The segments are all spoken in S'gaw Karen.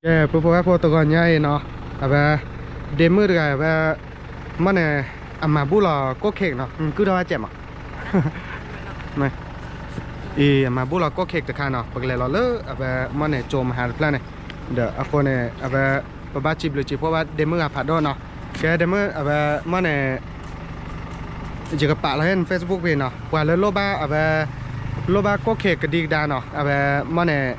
ကဲ ပုၢ်ဖိဝဲၢ်ဖိ တဂီၤညါအံၤနီၤ, အဝဲ ဒ့မုၣ်တဂၤ အဝဲ မ့ၢ်န့ၣ် အမၤဘူၣ်လီၤကိၣ်ခ့းနီၤ, ကုၢ်ထီၣ်ဝဲစဲးမး, အံၤ အမၤဘူၣ်လီၤကိၣ်ခ့းတခါနီၤ, ပကလဲၤလီၤလၢအဝဲ မ့ၢ်န့ၣ် ကၠိမဟါတဖျၢၣ်န့ၣ်, ဒီးအဃိန့ၣ် အဝဲ ပဘၣ်စံးဘျုးစံးဖှိၣ်ဘၣ်ဒ့မုၣ်ဂၤဖးဒိၣ်နီၤ, ကဲဒ့မုၣ် အဝဲ မ့ၢ်န့ၣ် ယကပာ်လီၤဟဲ Facebook ဖဲနီၤ, ပှၤလၢလိၣ်ဘၣ်အဝဲ လိၣ်ဘၣ်ကိၣ်ခ့းကဒံကဒါနီၤ, အဝဲ မ့ၢ်န့ၣ်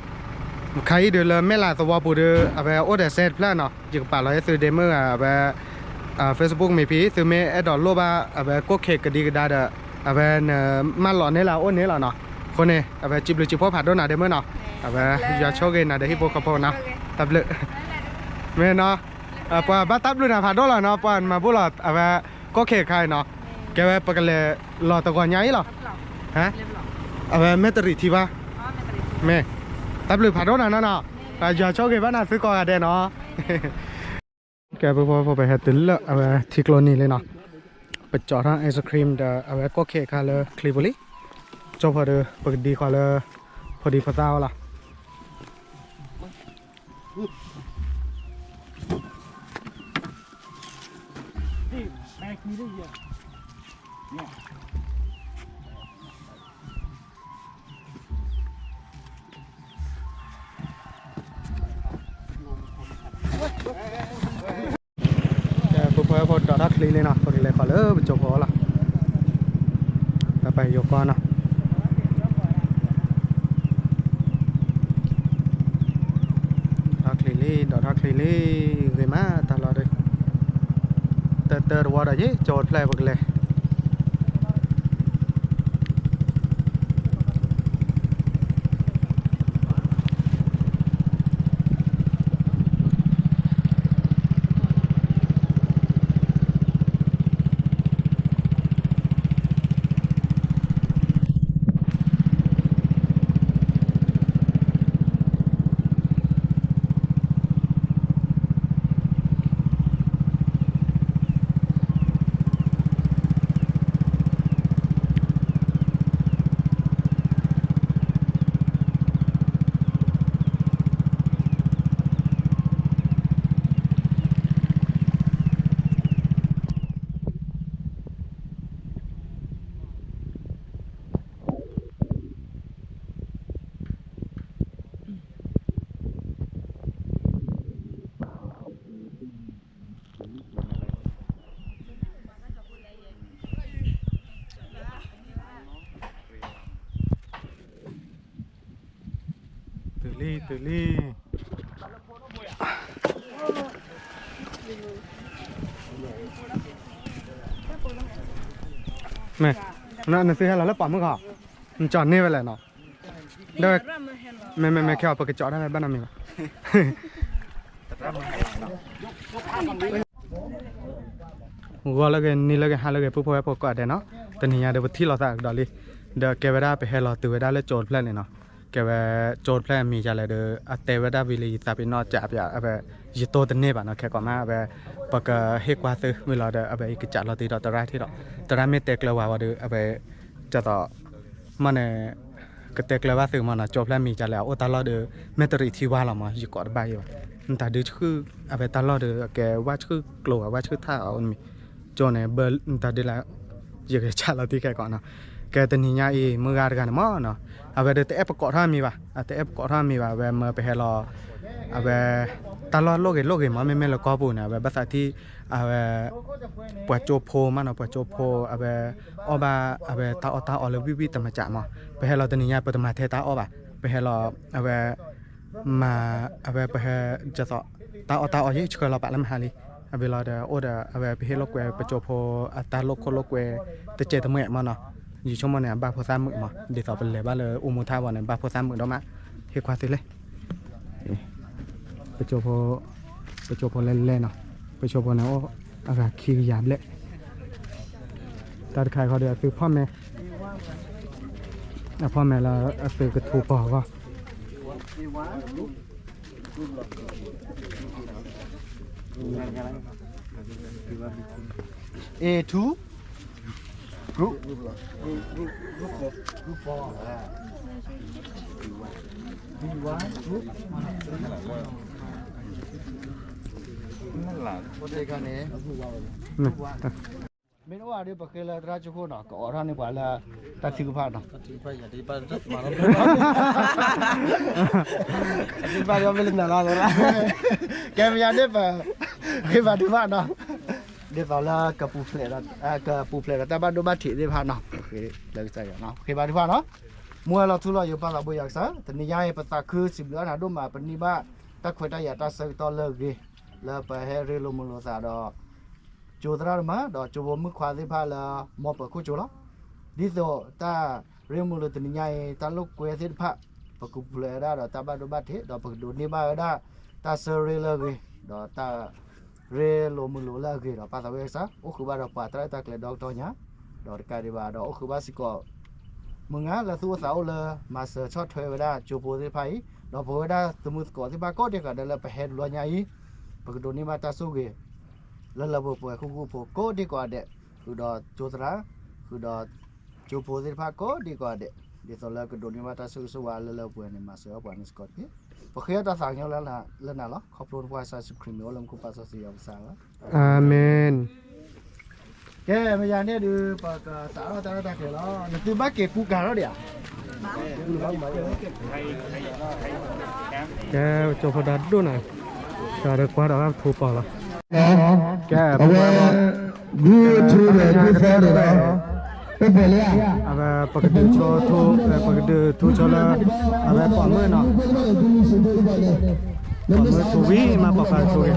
ခါအံၤဒုးလၢမဲၢ်လးသဝီပူၤဒီး အဝဲအိၣ်ဒီးစဲးတဖျၢၣ်နီၤ, ယကပာ်လီၤဟဲသုဒ့မုၣ်ဂၤ အဝဲ Facebook မ့ၢ်ဖဲ သုမ့ၢ်အဲၣ်ဒိးလိၣ်ဘၣ်အဝဲကိၣ်ခ့းကဒံကဒါဒီး အဝဲနမၢလီၤန့ၢ်လၢအအိၣ်န့ၣ်လီၤနီၤ, အဃိန့ၣ် အဝဲစံးဘျုးစံးဖှိၣ်ဖးဒိၣ်နၤဒ့မုၣ်နီၤ, အဝဲယွၤဆိၣ်ဂ့ၤနၤဒီးဟံၣ်ဖိဃီဖိနီၤ, တၢ်ဘျုး, မ့ၢ်နီၤ, ပှၤဘၣ်တၢ်ဘျုးတၢ်ဖးဒိၣ်လီၤနီၤ, ပှၤမၤဘူၣ်လီၤအဝဲ ကိၣ်ခ့းတခါအံၤနီၤ, ကဲဝဲပကလဲၤလီၤတဂီၤညါအံၤလီၤ, အဝဲမ့ၢ်တရံးထံဘၣ်, မ့ၢ်, တၢ်ဘျုးဖးဒိၣ်နၤနီၤနီၤ, ယွၤဆိၣ်ဂ့ၤဘၣ်နၤသုကိးဂၤဒဲးနီၤ ကဲ ပုၢ်ဖိဝဲၢ်ဖိ ပဟဲတုၤလၢအဝဲထံကျိနံၤလံနီၤ, ပကၠီထီၣ် ice cream ဒီးအဝဲကိၣ်ခ့းအခါလၢချံပူၤလံ, ကၠီဖီဒီး ပကဒံဃီလၢ ဖိဒံဖိသၣ်အအိၣ်လီၤ. ပုၢ်ဖိဝဲၢ်ဖိ ဒိးထီၣ်ချံလံနီၤ, ပကလဲၤဃီၤလၢပကၠိဖိလီၤ, တၢ်ပာ်ယိၤကီၢ်နီၤ, ဒိးထီၣ်ချံလံ ဒိးထီၣ်ချံလံ, ဂ့ၤမးတၢ်လီၢ်ဒီး, တၢ်တၢ်တဝီဒီးယ့ၣ် ကၠိတဖျၢၣ်ပကလဲၤ တုၤလံ တုၤလံ, မ့ၢ်, နသုဟဲလီၤလၢပှၤမုၢ်ခီ, နကၠီန့ၢ်ဝဲလဲၣ်နီၤ, ဒီး, မ့မ့မ့ၢ်ခဲအီၤ ပကကၠီတၢ်ဝဲဘၣ်နီတမံၤဘၣ်. ဂီၤလၢဂ့ၤ နံၤလၢဂ့ၤ ဟါလၢဂ့ၤ ပုၢ်ဖိဝဲၢ်ဖိကိးဂၤဒဲးနီၤ, တနံၤညါဒီး ပထံၣ်လိာ်သးကဒီးလံ, ဒီးကဲဝဲဒၣ်ပဟဲလီၤတုၤဝဲဒၣ်လၢကၠိတဖျၢၣ်န့ၣ်နီၤ, ကဲဝဲကၠိတဖျၢၣ်အမံၤဒ်လဲၣ်ဒီး အတဲဝဲဒၣ်ဝံၤလၢယသးပ့ၤနီၣ်ကးပၠး အဝဲ ယတိၢ်တန့ၢ်ဘၣ်နီၤ, ခဲကိးမး အဝဲ ပကဟ့ၣ်ကွၢ်သုဝံၤလီၤဒီး အဝဲအံၤကစးလီၤတံၢ်ဒီးသရၣ်ထံၣ်ဒီး သရၣ်မ့ၢ်တဲကျၢၤဝဲဒီး အဝဲ ဒ်သိး မ့ၢ်န့ၣ် ကတဲကျၢၤဘၣ်သုမးနီၤ, ကၠိဖျၢၣ်မံၤဒ်လဲၣ် အအိၣ်တၢ်လီၢ်ဒီး မ့ၢ်တရံးထံဝါလီၤမး ယကိးတဘၣ်ယံၤဘၣ်, နတၢ်ဒုးဆှုၣ် အဝဲတၢ်လီၢ်ဒီး အကဲဝၣ်ဆှုၣ်ကျိၤ ဝၣ်ဆှုၣ်ထၣ်အီၤန့ၣ်မံၤ, ကၠိန့ၣ် ဘၢနတၢ်ဒုးလၢ ယကစးလီၤတံၢ်ခဲကိးနီၤ, ကဲတနံၤညါအံၤ မုၢ်ဂၤတဂၤန့ၣ်မးနီၤ, အဝဲဒီးတအဲၣ်ပကိးထီၣ်မံၤဘၣ်, အတအဲၣ်ပကိးထီၣ်မံၤဘၣ်, အဝဲမၢပဟဲလီၤ အဝဲ တၢ်လီၢ်လိၣ်ဂ့ၤလိၣ်ဂ့ၤမး မ့မ့ၢ်လၢကီၢ်ပူၤန့ၣ် အဝဲဘၣ်သးထံၣ် အဝဲ ပှၤကၠိဖိမးနီၤ, ပှၤကၠိဖိ အဝဲ အီၣ်ဘၣ် အဝဲတၢ်အီၣ်တၢ်အီလၢဝံၣ်ဝံၣ်တမးကးမး, ပဟဲလီၤတနံၤညါ ပတမၤထဲတၢ်အီၣ်ဘၣ်, ပဟဲလီၤ အဝဲ မၤ အဝဲပဟဲ ဒ်သိး တၢ်အီၣ်တၢ်အီယဲၢ်ဆှၢလီၤပာ်လၢမဟါလံ, အဝဲလီၤဒီး အိၣ်ဒီး အဝဲပဟ့ၣ်လိာ်ကွဲ ပကၠိဖိ အတၢ်လိာ်ခိၣ်လိာ်ကွဲ တစဲးတမှဲာ်မးနီၤ, ယဆိကမိၣ်န့ၣ် အဘၣ်ဖိသၣ်မုာ်မး, ဒ်သိးပလဲၤဘၣ်လၢအူမူထါဝဲန့ၣ် ဘၣ်ဖိသၣ်မုာ်ဒိၣ်မး, ဟ့ၣ်ခွါသုလဲၣ် ပကၠိဖိ ပကၠိဖိလဲၤလဲၤနီၤ, ပကၠိဖိန့ၣ်အိၣ်အဂၤခံကယၤဘျဲၣ်, တၢ်တခါခီဒီးအသုဖီၣ်မဲာ်, အဖီၣ်မဲာ်လၢအသုကထူပီၤအဂီၢ် A two, group, group four, B one, group, န့ၣ် မ့ၢ်အိၣ်အဒုးပဃ့လၢသရၣ်ကၠိခိၣ်နီၤ ကအိးထီၣ်န့ၢ်ပှၤလၢ တၢ်ထုကဖၣ်နီၤ ထုကဖၣ်ဒီးမ့ၢ်လၢနၤလီၤ ကဲမယၤန့ၣ်ပ ဃ့ဘါထုကဖၣ်နီၤ ဒ်သိးလၢ ကပူၤဖျဲးဒီး ကပူၤဖျဲးဒီးတၢ်ဘၣ်ဒိဘၣ်ထံးသ့ၣ်တဖၣ်နီၤ ပဃ့လၢကစၢ်ယွၤနီၤ ဃ့ဘါထုကဖၣ်နီၤ မူဝဲလီၤထူလီၤယိာ်ပၢ်သးဘိယွၤကစၢ် တနံၤညါအံၤ ပသးခုစံးဘျုးအါနၤဒိၣ်မး ပန့ၢ်ဘၣ်တၢ်ခွဲးတၢ်ယာ်တၢ်ဆၢကတီၢ်လၢအဂ့ၤ လၢပဟဲရ့လိာ်မုာ်လိာ်သးဒီး ကၠိသရၣ်သမါ ဒီးကၠိဖိမုၣ်ခွါသ့ၣ်တဖၣ်လၢ မ်ပၢၤခိၣ်ကၠိလီၤ. ဒ်သိးတၢ်ရ့လိာ်မုာ်လိာ်တနံၤညါအံၤ တၢ်လိာ်ကွဲသ့ၣ်တဖၣ် ပကပူၤဖျဲးဝဲဒၣ်ဒီးတၢ်ဘၣ်ဒိဘၣ်ထံး ဒီးပကဒိးန့ၢ်ဘၣ်ဝဲဒၣ် တၢ်ဆၢရ့လၢအဂ့ၤ ဒီးတၢ်ရ့လိာ်မုာ်လိာ်လၢအဂ့ၤဒီး ပၢ်သးဝဲကစၢ် အိၣ်ဃုာ်ဘၣ်ဒီးပှၤတၢ်ရဲၣ်တၢ်ကျဲၤဒီကတီၢ်ညါ ဒီးတကးဒံးဘၣ်ဒီးအိၣ်ဃုာ်ဘၣ်စ့ၢ်ကီး မုၢ်ငါလၢသူၣ်အိၣ်သးအိၣ်လၢ မၤစၢၤဆီၣ်ထွဲဝဲဒၣ်ကၠိဖိသ့ၣ်တဖၣ်အံၤ ဒီးပဝဲဒၣ်သမုၢ်သကိးသ့ၣ်တဖၣ်ကိးဒံးကီးဒဲးလၢပဟဲတဘျီညါအံၤ ပကဒိးန့ၢ်ဘၣ်တၢ်ဆိၣ်ဂ့ၤ လၢလၢပှဲၤပှဲၤဃူဃူဖိးဖိးကိးဒံးကီးဒဲး ဃုာ်ဒီးကၠိသရၣ် ဃုာ်ဒီးကၠိဖိသ့ၣ်တဖၣ်ကိးဒံးကီးဒဲး ဒ်သိးလၢကဒိးန့ၢ်ဘၣ်တၢ်ဆိၣ်ဂ့ၤဆိၣ်ဝါလၢလၢပှဲၤပှဲၤန့ၣ် မၤစၢၤပှၤန့ၣ်စ့ၢ်ကီးတက့ၢ်. ပဃ့အတၢ်သးကညီၤလၢနၤလီၤ. ခီဖျိနဖိခွါကစၢ်ယ့ၣ်ၡူးခရံာ်မံၤအိၣ်လၢမူခိၣ်ပၢ်စီဆှံယွၤပကစၢ်လီၤ. အၤမ့ၣ်. ကဲ မ့ၢ်ယၤန့ၣ်ဒုး ပကစးထီၣ်တၢ်ရဲၣ်တၢ်ကျဲၤလီၤ. နသုဘၣ်က့ၤကူကၤထီၣ်ဒံးဧါ. ကဲ ကၠိဖိတၢ်ဒိၣ်နၤ, ကၠိဒီးကွၢ်ဒီးဘၣ်ထူပီၤလီၤ. ကဲ ပဝဲ ဂုၢ်ထူဒီးဂုၢ်သီဒီး ပပှဲၤလံဧါ. အဝဲ ပကဒုးဆိ ပကဒုးထူဆိလၢ အဝဲပိာ်မုၣ်နီၤ, ပိာ်မုၣ်ထူဝံၤမး ပိာ်ခွါထူဂ့ၤ,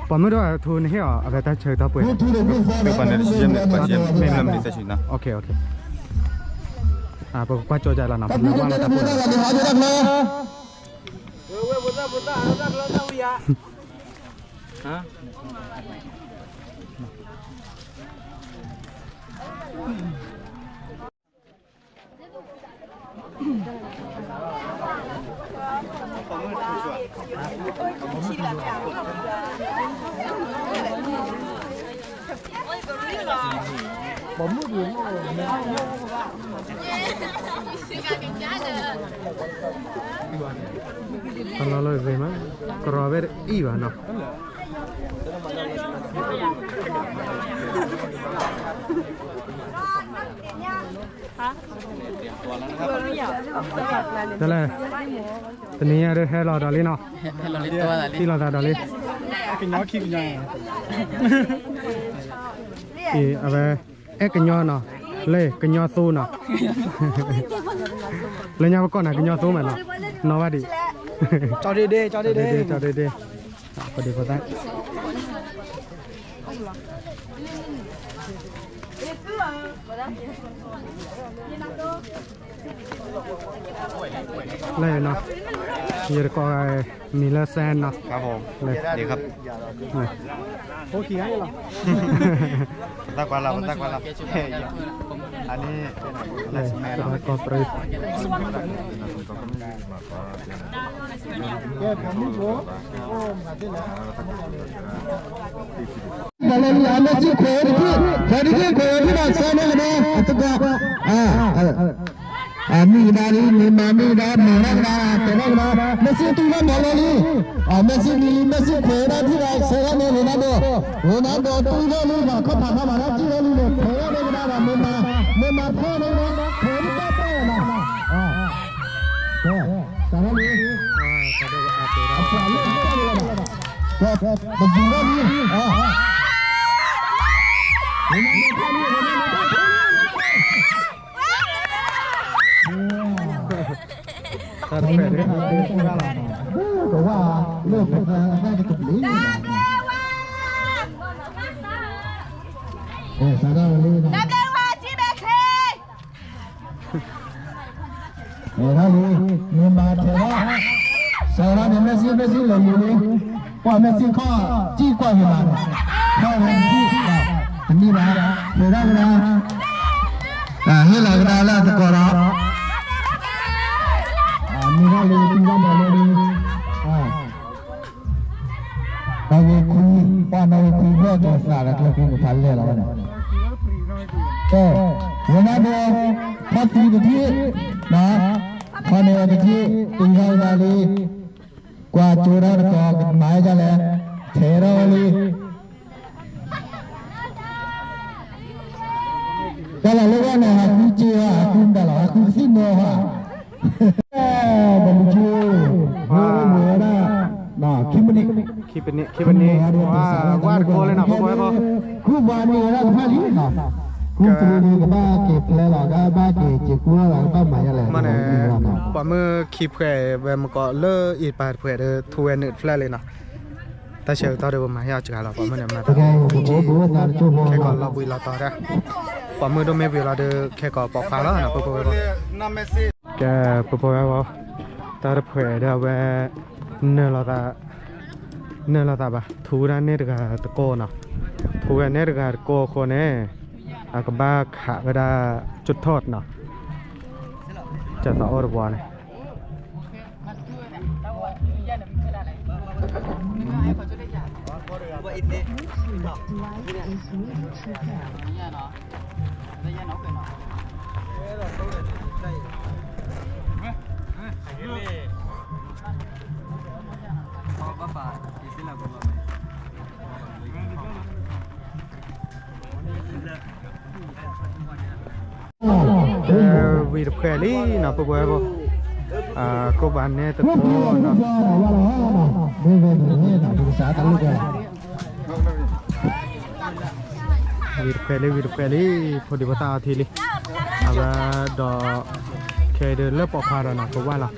ပိာ်မုၣ်တအိၣ်ထူနဟ့ၣ်အီၤ အဝဲတၢ်ဆၢကတီၢ်ပှဲၤ, မ့ၢ်လၢမ့ၢ်တၢ်ဆၢနီၤ, ပကကွၢ်ကၠိကလီၤနီၤ, ပကလဲၤဝဲလီၤတၢ်ပှဲၤလီၤ. တလီၤလၢဂ့ၤမး, ကရီဘဲတအံၣ်ဘၣ်နီၤ. တလဲၣ်, တနံၤညါဒီးဟဲလီၤဒီးလံနီၤ, ဟဲလီၤလံ, ဟဲလီၤသးဒီးလံ, ကညီခံကညီ, အံၤ အဝဲ အဲၣ်ကညီနီၤ, လၢကညီသိနီၤ, လၢညါပကီၢ်န့ၣ် ကညီသိမးနီၤ, နီၢ်ဘၣ်ဒံး, ကၠီဒ့ဒ့, ကၠီဒ့ဒ့, ကၠီဒ့ဒ့, ပဒ့ဖိသၣ် လၢနီၤ, ယတကိးမံၤလၢစဲနီၤ, လၢ, ပသၣ်ကွၢ်လီၤ, ပသၣ်ကွၢ်လီၤ, အန့ၣ်, လၢ, ပသၣ်ကွၢ်ပြၢ ပှၤလၢလံအမ့ၢ်စ့ၢ်ခွဲးတက့ၢ်, ခွဲးတက့ၢ် ခွဲးဝဲဒၣ်ဆၢန့ၣ်ကဒီး အတကီၢ်, အမ့ၢ်ကဒါလံ မ့ၢ်မၤမ့ၢ်ကဒါ မ့ၢ်ဝဲဒၣ်ကဒါ တဲဝဲကဒါ, မ့ၢ်စ့ၢ်တူၢ်ထီၣ်မၤလီၤလံ, မ့ၢ်စ့ၢ်လံလံ မ့ၢ်စ့ၢ်ခွဲးဝဲဒၣ်ထံၣ်ဘၣ်ဆၢဒၣ်န့ၣ် ရူနၢဒိၣ်, ရူနၢဒိၣ်တူၢ်ထီၣ်လံ ပှၤခီၣ်ဖးခီၣ်ဖးဒၣ်ထံၣ်ထီၣ်လံန့ၣ် ခွဲးဝဲဒၣ်ကဒါဒီး မ့ၢ်မၤ, မ့ၢ်မၤဖဲန့ၣ် ခွဲးတၢ်ပၢၢ်နီၤ, ကဲ, စးထီၣ်လံ, အပှၤလၢတၢ်လၢ, ပပူၤထီၣ်လံ, တၢ်တဖျၢၣ်န့ၣ်, ကဝၢ်လၢပသးအသၣ်တကဘျံး, အဲ စးထီၣ်လံ, အဲ ထီၣ်လံ, မ့ၢ်မၤထဲးလီၤ, စးထီၣ်န့ၣ် မ့ၢ်စ့ၢ် မ့ၢ်စ့ၢ်လဲၤမံၤလံ, ကွၢ်မ့ၢ်စ့ၢ်ခီၣ်, စံၣ်ကွၢ်မ့ၢ်မၤန့ၣ်, ခီၣ်မ့ၢ်စ့ၢ်, တမံၤဘၣ်, ထဲးထီၣ်ကဒါ, ဟ့ၣ်လီၤကဒါလၢအသကိးဒီး, မ့ၢ်ထီၣ်လံ တံၤဘၣ်မၤလၢလံ, နီၣ်ဂံၢ်ခွံ, ပှၤနီၣ်ဂံၢ်ခွံဘျီၣ်ကသးဒီးကျဲခွံန့ၣ် ဖးလဲၢ်လီၤဝဲန့ၣ်, ကဲ, ဝဲဒၣ်ဒီး, ခီၣ်သံတထံၣ်, ခီၣ်န့ၢ်ဝဲတထံၣ်, တံၤထီၣ်ဝဲဒၣ်လံ, ကွၢ်ကၠိဒၣ်တကီၢ် ကမၤဒ်လဲၣ်, ဟဲထီၣ်ဝဲလံ တၢ်လီၤလၢဝဲန့ၣ် ဟးဃုစ့ဟး ဟးဃုမတၤလီၤ ဟးဃုသ့ၣ်နီၣ်ဟး ဒီးလူက့ ဝဲဝဲဒၣ် ခံပနံၣ် ခံပနံၣ် ခံပနံၣ် ဝါတကိးလၢနီၤ ဖိဖိဝဲဖိ ဃုပှၤန့ၣ်ဝဲဒၣ်တဖၣ်လံနီၤ ဃုပနံၣ်ကဘၣ်က့ၤဖျဲလီၤ ကဘၣ်က့ၤစ့ၤကူလီၤ ကဘၣ်မၤယါလဲၣ် မ့ၢ်န့ၣ် ပှၤမုၢ်ခံဖှဲးဝဲမကီးလၢအံၤပၢ်တဖှဲးဒီး ထူဝဲနုာ်တဖျၢၣ်လံနီၤ တၢ်ဆၢကတီၢ်ဒီးပမၤဟ့ၣ်အီၤစှၤလီၤ ပှၤမုၢ်န့ၣ်မၤတၢ် ခဲကီးလီၤဘှံးလီၤတီၤဒၣ် ပှၤမုၢ်ဒိၣ်မ့ၢ်ဝံၤလီၤဒီး ခဲကီးပိာ်ခွါလီၤနီၤ ပှၤဖိဝဲဖိ ကဲ ပှၤဖိဝဲဖိ တၢ်တဖှဲးဒီးအဝဲ နၢၤလိာ်သး နၢၤလိာ်သးဘၣ် ထူဝဲဒၣ်န့ၢ်တဂၤတကိးနီၤ ထူဝဲန့ၢ်တဂၤတကိးအဃိန့ၣ် အကဘၣ်ခးဝဲဒၣ် ကၠိထီၣ်နီၤ ကၠီသးအိၣ်တဝီန့ၣ် ဝံၤတဖှဲးလံနီၤ ပှၤဖိဝဲဖိ ကိးဘၣ်န့ၣ်တကိးနီၤ ဝံၤတဖှဲးလံ ဝံၤတဖှဲးလံ ဖိဒံဖိသၣ်အီထံလံ အဝဲဒီး ခဲအံၤဒီးလၢပိာ်ခွါဒီးနီၤ ကဝၢ်လီၤ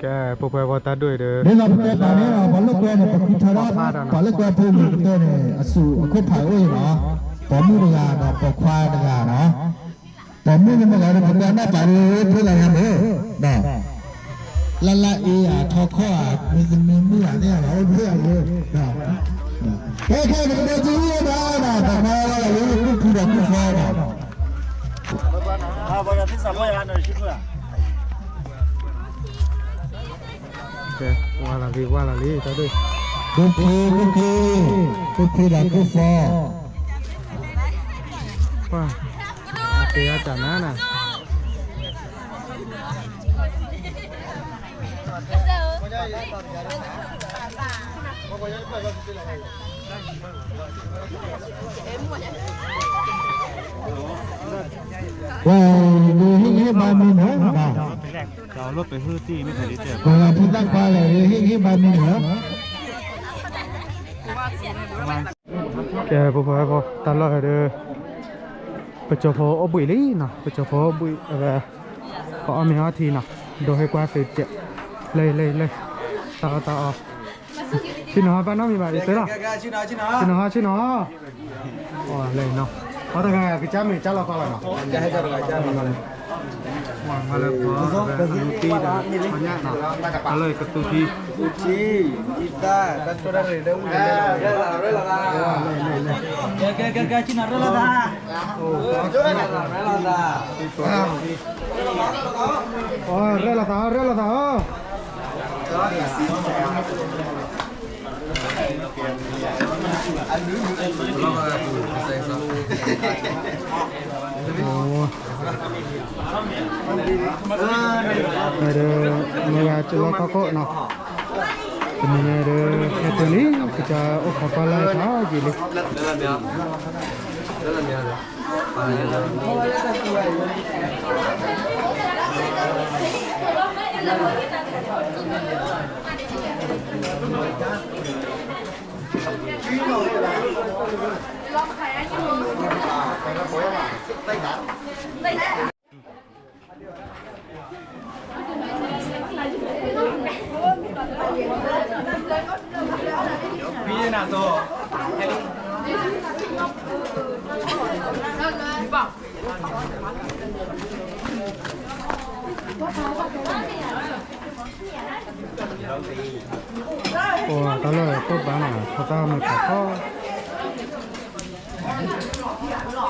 ကဲ ဖိဖိဝဲဖိတၢ်ဒိၣ်အံၤဒီး ဒ်သိးပတဲပာ်န့ၣ်ဒီး ပှၤလၢကွဲန့ၣ် ပဃုထၢထီၣ် ပိာ်ခွါဒီးနီၤ ပှၤလၢကွဲဖိမုၣ်ကတၢၢ်န့ၣ် အဆူၣ်အခိၣ်ဖးအိၣ်အံၤနီၤ ပိာ်မုၣ်တဂၤဒီးပိာ်ခွါတဂၤနီၤ ပိာ်မုၣ်န့ၣ်မ့ၢ်ဂၤဒီး ပတဲနၢ်ပာ်ဒီး ဖိလၢယၤမ့ၢ် ဒီး လၢ်လၢ်အ့ၣ်ဧါ ထီခီၣ်ဧါ မ့ၢ်သမံမုၣ်ဧါ သ့ၣ်ဧါလီၤ အိၣ်ဖျဲၣ်ဧါမ့ၢ် ကဲ ကဲ ပကတဲက့ၤဝဲဒၣ် တၢ်မၤဝဲလၢ ဃုဖုဒီးဃုဖီဒီး ကဲ ဝါလီၤလံ ဝါလီၤလံ တၢ်ဒိၣ် ဃုဖု ဃုဖု ဃုဖုဒီးဃုဖီ ပှၤ အတဲအတၢ်နၤနၤ ဝဲ ဒုးဟ့ၣ်ဂံၢ်ဟ့ၣ်ဘါမ့ၢ်နၢၤ ပှၤလၢထံသၣ်ခွါလဲၣ် ဒုးဟ့ၣ်ဂံၢ်ဟ့ၣ်ဘါမ့ၢ်နၢၤ ကဲ ဖိဖိဝဲဖိ တၢ်လီၢ်ဒီး ပကၠိဖိအိၣ်ဘှံးလံနီၤ ပကၠိဖိအိၣ်ဘှံး အဝဲ ကအီၣ်မ့ၤအီထံနီၤ ဒိးဟ့ၣ်ကွၢ်သုကဲး လၢ လၢ လၢ တၢ်အီၣ်တၢ်အီ ဆ့ၣ်နီၤဟီ ဘၣ်နီတမံၤဘၣ် အံၤသ့လီၤ ဆ့ၣ်နီၤဟီ ဆ့ၣ်နီၤဟီ အီၣ်လဲၣ်နီၤ အီၣ်တဂၤ ကစၢ်မ့ၢ်ကၢ်လီၤကီလီၤနီၤ မၤလၢဖီ အလူတံၢ်ဒီး ဖီညၣ်နီၤ တၢ်လၢကသူထံ ကသူထံ ယံသၣ် တၢ်တိၢ်တၢ်ရ့ၣ်လၢဝံၤ ကဲ ကဲ ကဲ ကဲ ဆ့ၣ်နီၤရၢလီၤသး အီၣ် ရဲၣ်လီၤသး ရဲၣ်လီၤသး ဒီး မ့ၢ်ဝဲကလီထီခိၣ်နီၤ တမံၤန့ၣ်ဒီး ဟဲတုၤလံ ကစၢ်အိၣ်ခိးကွၢ်လၢ်တၢ်ယံာ်လံ အိၣ်တၢ်လီၢ်ခိၣ်ဘါနီၤ ဖိသၣ်မုၣ်ဖးဖီ လၢနီၤ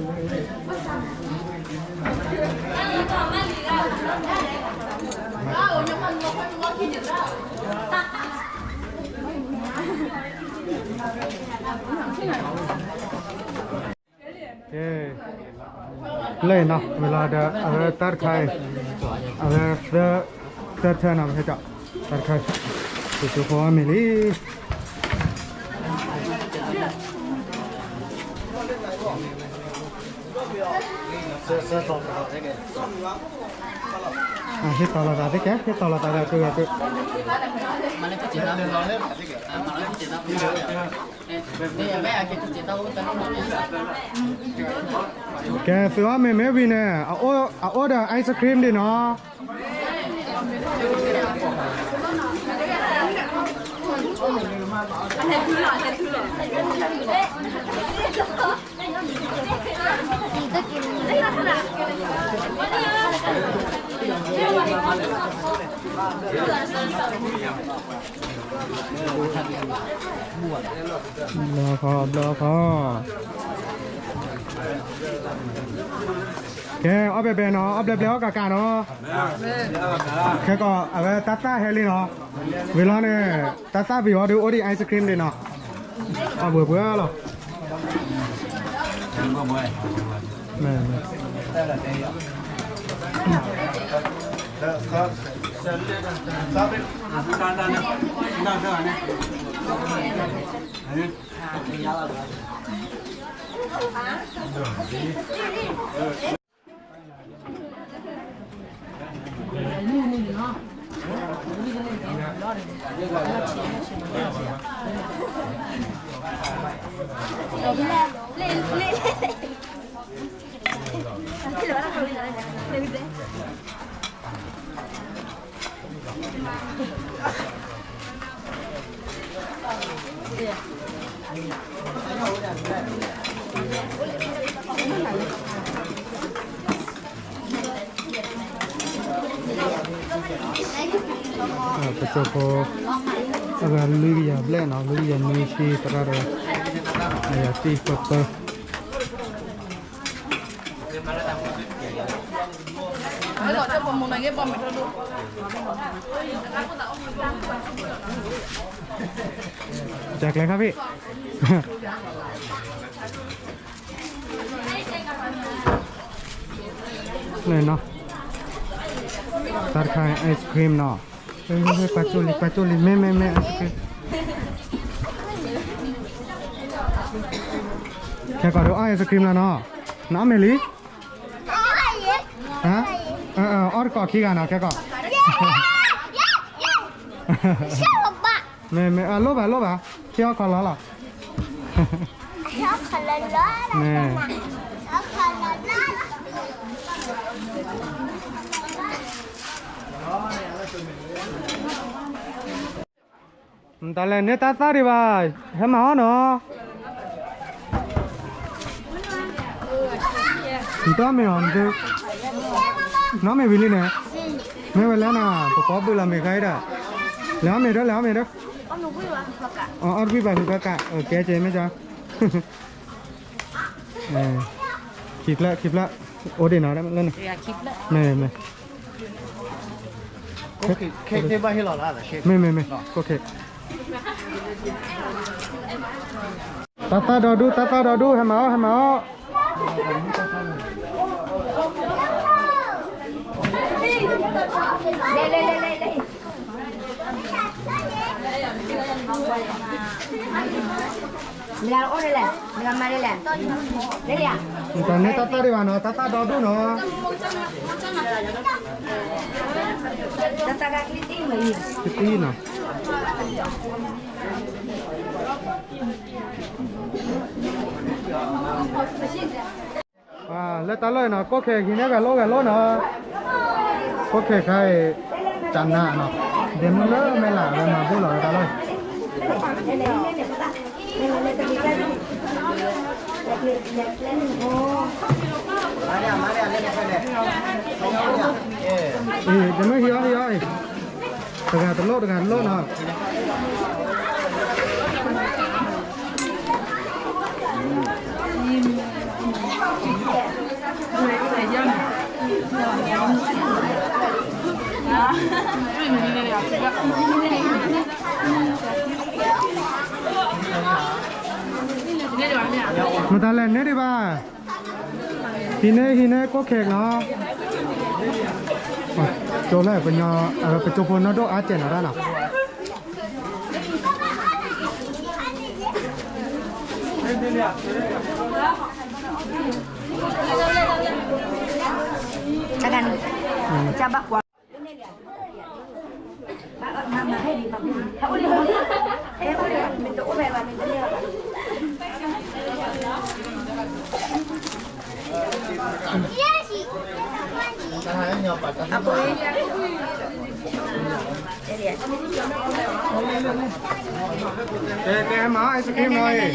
ဝဲလီၤဒီး အဝဲတၢ်တခါအံၤ အဝဲ သၢထၢနီၤ ပဟဲကီး တၢ်တခါအံၤ ကၠိဖိအီၣ်မ့ၤလံ. ဟ့ၣ်တီလိာ်သးသ့ကဲ, ဟ့ၣ်တီလိာ်သးဒီးကက ကဲ သုအီၣ်မ့ၤမ့ၢ်ဝံၤန့ၣ် အအိၣ်ဒီး ice cream ဒံးနီၤ. ဘျီခီ, ဘျီခီ. ကဲ အီၣ်ဘဲဘဲနီၤ, အီၣ်ဘျဲဘျဲ အီၣ်ကးကးနီၤ. ခဲကီး အဝဲတၢ်သၣ်ဟဲလံနီၤ. ဝံၤလီၤန့ၣ် တၢ်သၣ်ဝံၤအီၤဒုး အိၣ်ဒံး ice cream ဒံးနီၤ. အပှဲၤပှဲၤလီၤ. ပကၠိဖိ အဂၤလွံၢ်ကယၤဘျဲၣ်နီၤ, လွံၢ်ကယၤနွံဆံသရၣ်ဒီး အယၤတံၢ်ပၢပၢ တၢ်ကျဲခါဖံး န့ၣ်နီၤ, တၢ်တခါ ice cream နီၤ, ပှၤကၠိလံ ပှၤကၠိလံ မ့ၢ် မ့ၢ် မ့ၢ် ice cream, ခဲကီးဒုးအီၣ် ice cream လီၤနီၤ, နအီၣ်မ့ၤလံ, အီၣ်တကိးခံဂၤနီၤ ခဲကီး မ့ၢ် မ့ၢ် အလိၣ်ဘၣ် လိၣ်ဘၣ်, ထံအီၣ်ခီလီၤလီၤ, မ့ၢ် နတၢ်လဲၤန့ၢ်တၢ်သၣ်ဒံးဘၣ်, ဟဲမၤအီၣ်နီၤ, နတအီၣ်မ့ၤအီၤ, နအီၣ်မ့ၤဝံၤလံန့ၣ်, မ့ၢ်ဝဲလဲၣ်နၤ ပပီဘုလီၤမ့ၤခါအံၤဒီး, လဲၤအီၣ်မ့ၤဒီး လဲၤအီၣ်မ့ၤဒီး, အီၣ်ဘံၣ်ဘၣ်ဟုကကး, ကဲကဲမ့ၢ်ကီး ခံဖျၢၣ် ခံဖျၢၣ်, အိၣ်ဒံးနီၤ, မ့ၢ် မ့ၢ် မ့ၢ် မ့ၢ် ကိၣ်ခ့ၣ်, တၢ်သၣ်ဒီဒူၣ် တၢ်သၣ်ဒီဒူၣ် ဟဲမၤအီၣ် ဟဲမၤအီၣ်, နတန့ၢ်တၢ်သၣ်ဒံးဘၣ်နီၤ, တၢ်သၣ်ဒီဒူၣ်နီၤ, ကသံနီၤ. လၢတၢ်လီၢ်အံၤနီၤ ကိၣ်ခ့ၣ်ဟံးန့ၢ်ဂၤလိၣ်ဂၤလိၣ်နီၤ, ကိၣ်ခ့ၣ်ခါအံၤ တၢ်နးနီၤ, ဒ့မုၢ်လၢမဲာ်လး အဝဲမၤဘူၣ်လီၤဝဲတၢ်လီၢ်အံၤ အံၤ ဒ့မုၢ်ဟံးအီၣ် ဟံးအီၣ်အံၤ, တဂၤတလိၣ် တဂၤတလိၣ်နီၤ. မတၤလဲၣ်န့ၢ်ဒံးဘၣ်, ဟံးန့ၢ် ဟံးန့ၢ် ကိၣ်ခ့ၣ်နီၤ, ကၠိလၢပညီ ပကၠိဖိနီၢ်ဒိၣ်အါစဲးနီၤတၢ်နီၤ. တၢ်ခါန့ၣ် တၢ်ဘၣ်ကွၢ် တဲတဲမၤ ice cream နီၤအံၤ လဲၤ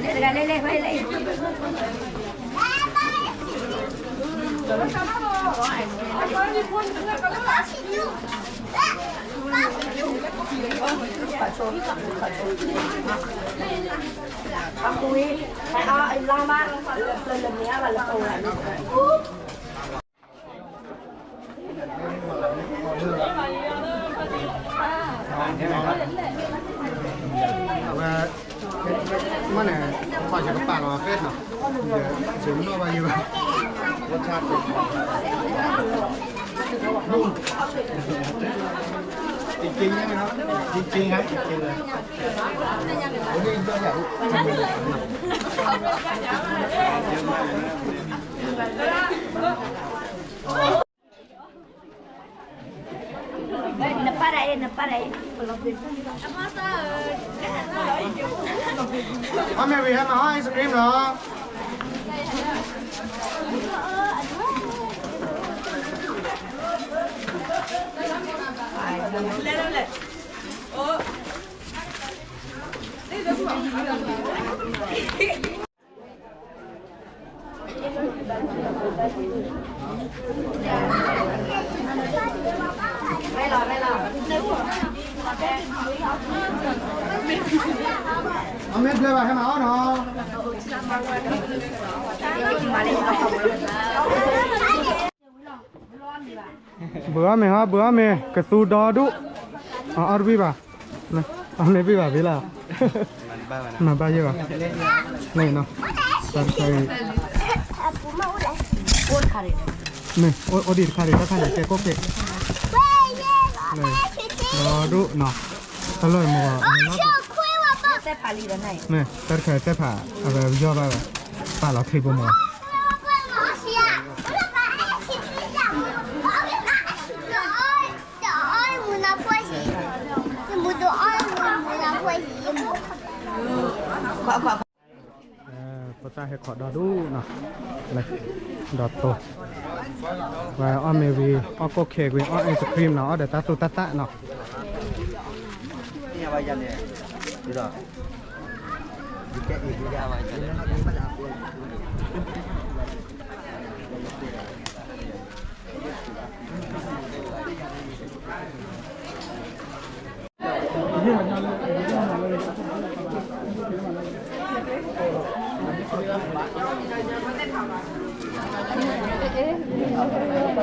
တဂၤလဲၤလဲၤ အဃိ အလါမး လၢမ့ၢ်အဘၣ်လၢပဝဲ အဝဲ မ့ၢ်န့ၣ် ပှၤယကပာ်လီၤဖဲနီၤ ယနီၣ်ဘၣ်ယဘၣ် จริงๆนะครับ จริงๆครับ จริงๆเลย วันนี้ก็อยากรู้ နပၢ်ဒၣ်အံၤ နပၢ်ဒၣ်အံၤ အီၣ်မ့ၤဝံၤဟဲမၤအီၣ် ice cream လီၤ အမ့ၢ်ဘျၢဘၣ်ဟဲမၤအီၣ်နီၤ ဘုးအီၣ်မ့ၤဟီ ဘုးအီၣ်မ့ၤ ကသူဒီဒူၣ် အအီၣ်တဝံၣ်ဘၣ် အီၣ်မ့ၤဝံၣ်ဘၣ်ဖဲလီၤ မၤဘၣ်ယဲၢ်ဘၣ် န့ၣ်နီၤ တၢ်တခါအံၤ မ့ၢ်အိၣ်ဒံးတခါဒံး တၢ်ခါန့ၣ် ကဲကိၣ်က့ၤ ဒီဒူၣ်နီၤ တၢ်လီၢ်မ့ၢ်ဂီၤ မ့ၢ်တၢ်တခါတဲဖး အဝဲယီၢ်ဘၣ်ဝဲ ပာ်လီၤချံပိမ့ၢ်ဂီၤ ဖိသၣ်ဟဲခိးဒီဒူၣ်နီၤ လၢ ဒီတိၤ ဝဲအီၣ်မ့ၤဝံၤ အီၣ်ကိၣ်ခ့ဝံၤ အီၣ် ice cream နီၤ အီၣ်ဒီးတၢ်သူၣ်တၢ်သၣ်နီၤ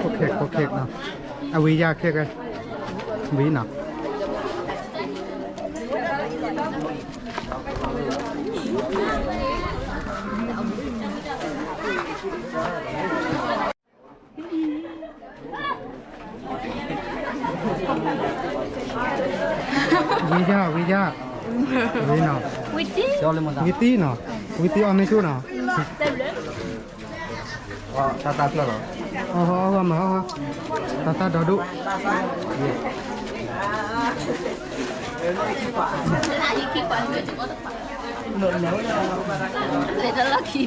โอเค โอเคเนาะ အဝံယၤခဲကဲ ဝံနီၤ ဝံယၤ ဝံယၤ ဝံနီၤ ဝံတံနီၤ ဝံတံအီၣ်မ့ၢ်ဆူၣ်နီၤ တၢ်သၣ်ဖျၢၣ်လီၤ အီၣ်ဟီ အီၣ်ဂီၢ်မၤဟီ တ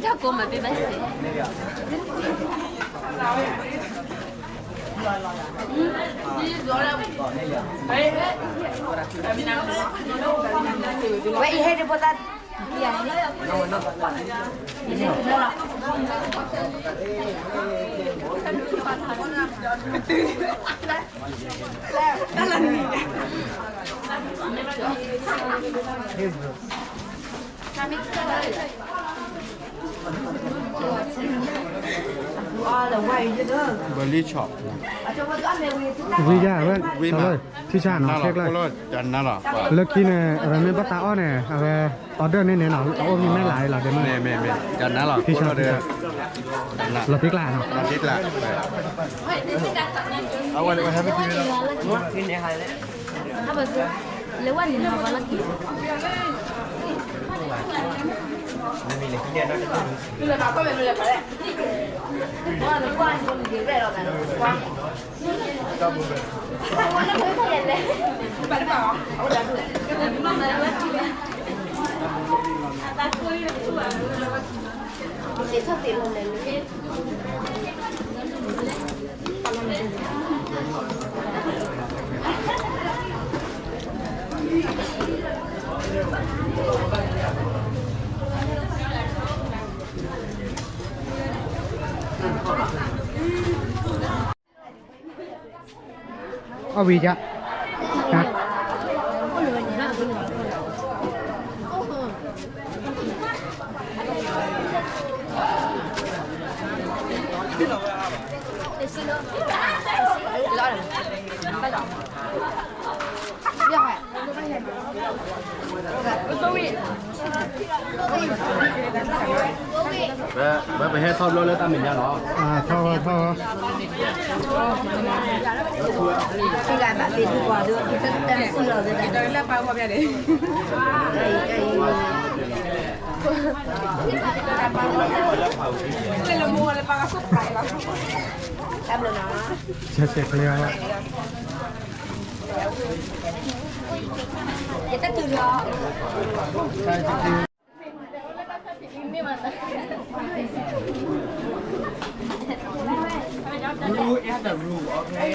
ၢ်သၣ်ဒီဒူၣ် လဲၤတလီၢ်ခံတၢ်ကိးမးပ့ၢ်ဘၣ်စ့ၢ် ဝဲအံၤဟဲဒ်ဖိသၣ် ဘလံဆီၣ် ဝံယၤဝဲ ဝံမး တၢ်လၢ ထံဆၣ်နီၤ ခဲကျၢၢ် လၢခံန့ၣ် အဝဲမ့ၢ်ဘၣ်သးအီၣ်န့ၣ် အဝဲ order န့ၣ်န့ၣ်နီၤ အအိၣ်မ့ၢ်မဲာ်လၤလီၤ မ့ၢ် ထံဆၣ် လီၤတံၢ်ကျါနီၤ လီၤတံၢ်ကျါ အဝဲ ဟဲပက့ၤလီၤ လဲၤဝဲန့ၣ် မၤပှၤလီၢ်ခံ အီၣ်ဝံၤယါ ပဟဲထီၣ်ဘျီလၢတၢ်မဲာ်ညါလီၤ. ထီၣ်ထီၣ် ဆဲးဆဲးချ့ ယတတုၤလီၤ. Blue is the rule, okay?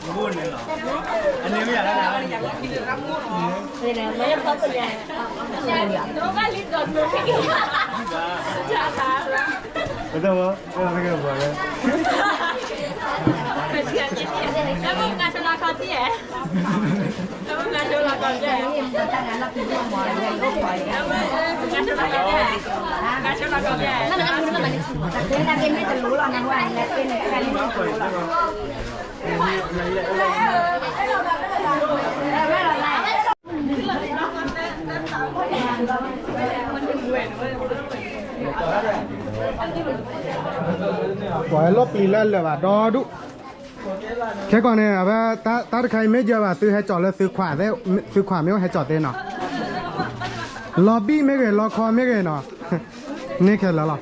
Blue န့ၣ်လီၤ. အန့ၣ်မ့ၢ်ယၤလၢ ပတဝဲ ပတဝဲ ပှၤလီၢ်ပျံၤလၢလၢာ်ဘၣ်ဒီဒူၣ်, ခဲကီၢ်န့ၣ် အဝဲ တၢ်တခါအံၤမ့ၢ်ယၢၤဘၣ် သုဟဲကၠီၤလၢသုခွးသ့, သုခွးမ့ၢ်အိၣ်ဟဲကၠီၤသ့နီၤ, လီၤဘံၣ်မ့ၢ်ဂ့ၤ လီခီမ့ၢ်ဂ့ၤနီၤ, န့ၢ်ခဲလၢာ်လီၤ.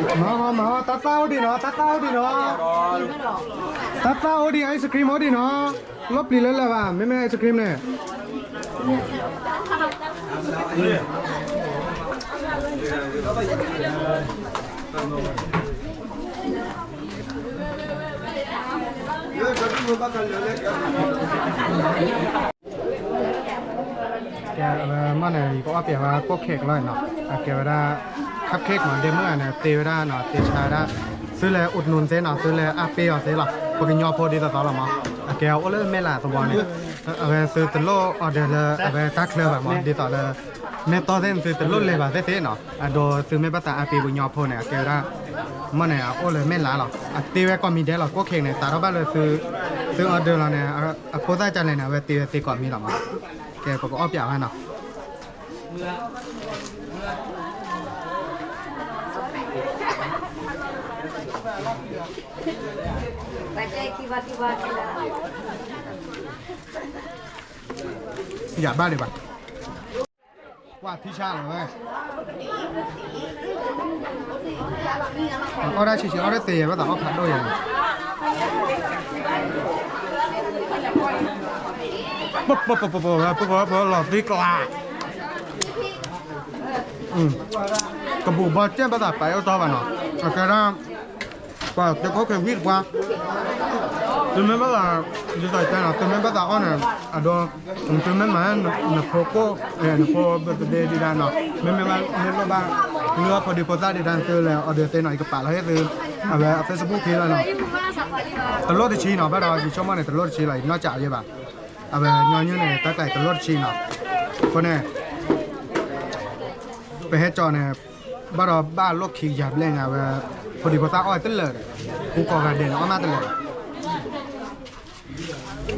မၤမၤ တၢ်သၣ်အိၣ်ဒံးနီၤ, တၢ်သၣ်အိၣ်ဒံးနီၤ, တၢ်သၣ်အိၣ်ဒံး ice cream အိၣ်ဒံးနီၤ, လီၢ်ပျံၤလၢလၢာ်ဘၣ် မ့မ့ၢ် ice cream န့ၣ် ကဲ မ့ၢ်န့ၣ် ယကအီၣ်ပျဲဝဲ cupcake လီၤနီၤ, အကဲဝဲဒၣ် cupcake မး ဒဲမုၣ်ဂၤန့ၣ် တ့ဝဲဒၣ်နီၤ တ့ဆါဝဲဒၣ်, သုလဲၤ อุดหนุน သ့နီၤ, သုလဲၤအါပ့ၤအီၤသ့လီၤ, ပကညီဖိဒ်သိးသိးလီၤမး, အကဲအိၣ်လၢမဲၢ်လးသဝီန့ၣ်, အဝဲသုတလိၣ် order လၢအဝဲတၢ်ချၢဘၣ်မး ဒ်သိးလၢ မ့ၢ်တီသ့ၣ်န့ၣ် သုတလိၣ်လဲၤဘၣ်သ့ၣ်သ့ၣ်နီၤ, အဒိ သုမ့ၢ်ဘၣ်သးအါပ့ၤပကညီဖိန့ၣ် အကဲဝဲဒၣ်, မ့ၢ်န့ၣ် အအိၣ်လၢမဲၢ်လးလီၤ, အတ့ဝဲကိးမံၤဒဲးလီၤ cupcake န့ၣ် သးထီၣ်ဘၣ်လၢသု သု order လီၤန့ၣ်, အဖိသၣ်ကလဲၣ်န့ၣ် အဝဲတ့ဝဲသ့ကိးမံၤလီၤမး, ကဲ ပကအီၣ်ပျဲဝဲနီၤ. ယဘၣ်ဒံးဘၣ်, ကွၢ်ထံဆါလီၤဝဲ, အီၣ်ဒၣ်ဆံးဆံး အီၣ်ဒၣ်သ့ယဲၢ် ဘၣ်သးအီၣ်ဖးဒိၣ်ယဲၢ်, ပပပပပပပလီၤသံကျါ, ကဘူးဘီကဲဘၣ်သးပာ်အိၣ်တီဘၣ်နီၤ, အကဲဒၣ် ပှၤတကိးက့ၤဝံတပှၢ်, သုမ့ၢ်ဘၣ်သး ဒ်သိးတဲနီၤ သုမ့ၢ်ဘၣ်သးအီၣ်န့ၣ် အဒိ သုမ့ၢ်မၤ နဖိကိၣ် နဖိ birthday ဒံးဒၣ်နီၤ မ့မ့ၢ်ဘၣ်မ့ၢ်လိၣ်ဘၣ် လုၢ်အီၣ်ဖိဒံဖိသၣ်ဒံးဒၣ်သုလဲၤ order သ့နီၤ ယကပာ်လီၤဟ့ၣ်သု အဝဲအ Facebook page လီၤနီၤ တလိၣ်တဆံနီၤ ဘၣ်ဒီးယဆိကမိၣ်န့ၣ် တလိၣ်တဆံလီၤ ယနီၢ်ကးယဲဘၣ် အဝဲညီနုၢ်န့ၣ် တၢ်ကျးတလိၣ်တဆံနီၤ အဃိန့ၣ် ပဟဲကၠီန့ၣ် ဘၣ်ဒီးဘၣ်လိၣ်ခံကယၤဘျဲၣ်ညါဝဲ ဖိဒံဖိသၣ်အီၣ်တလၢာ်ဒီး ကူကီၤဂၤဒဲးန့ၣ် အီၣ်မးတလၢာ်ဒီး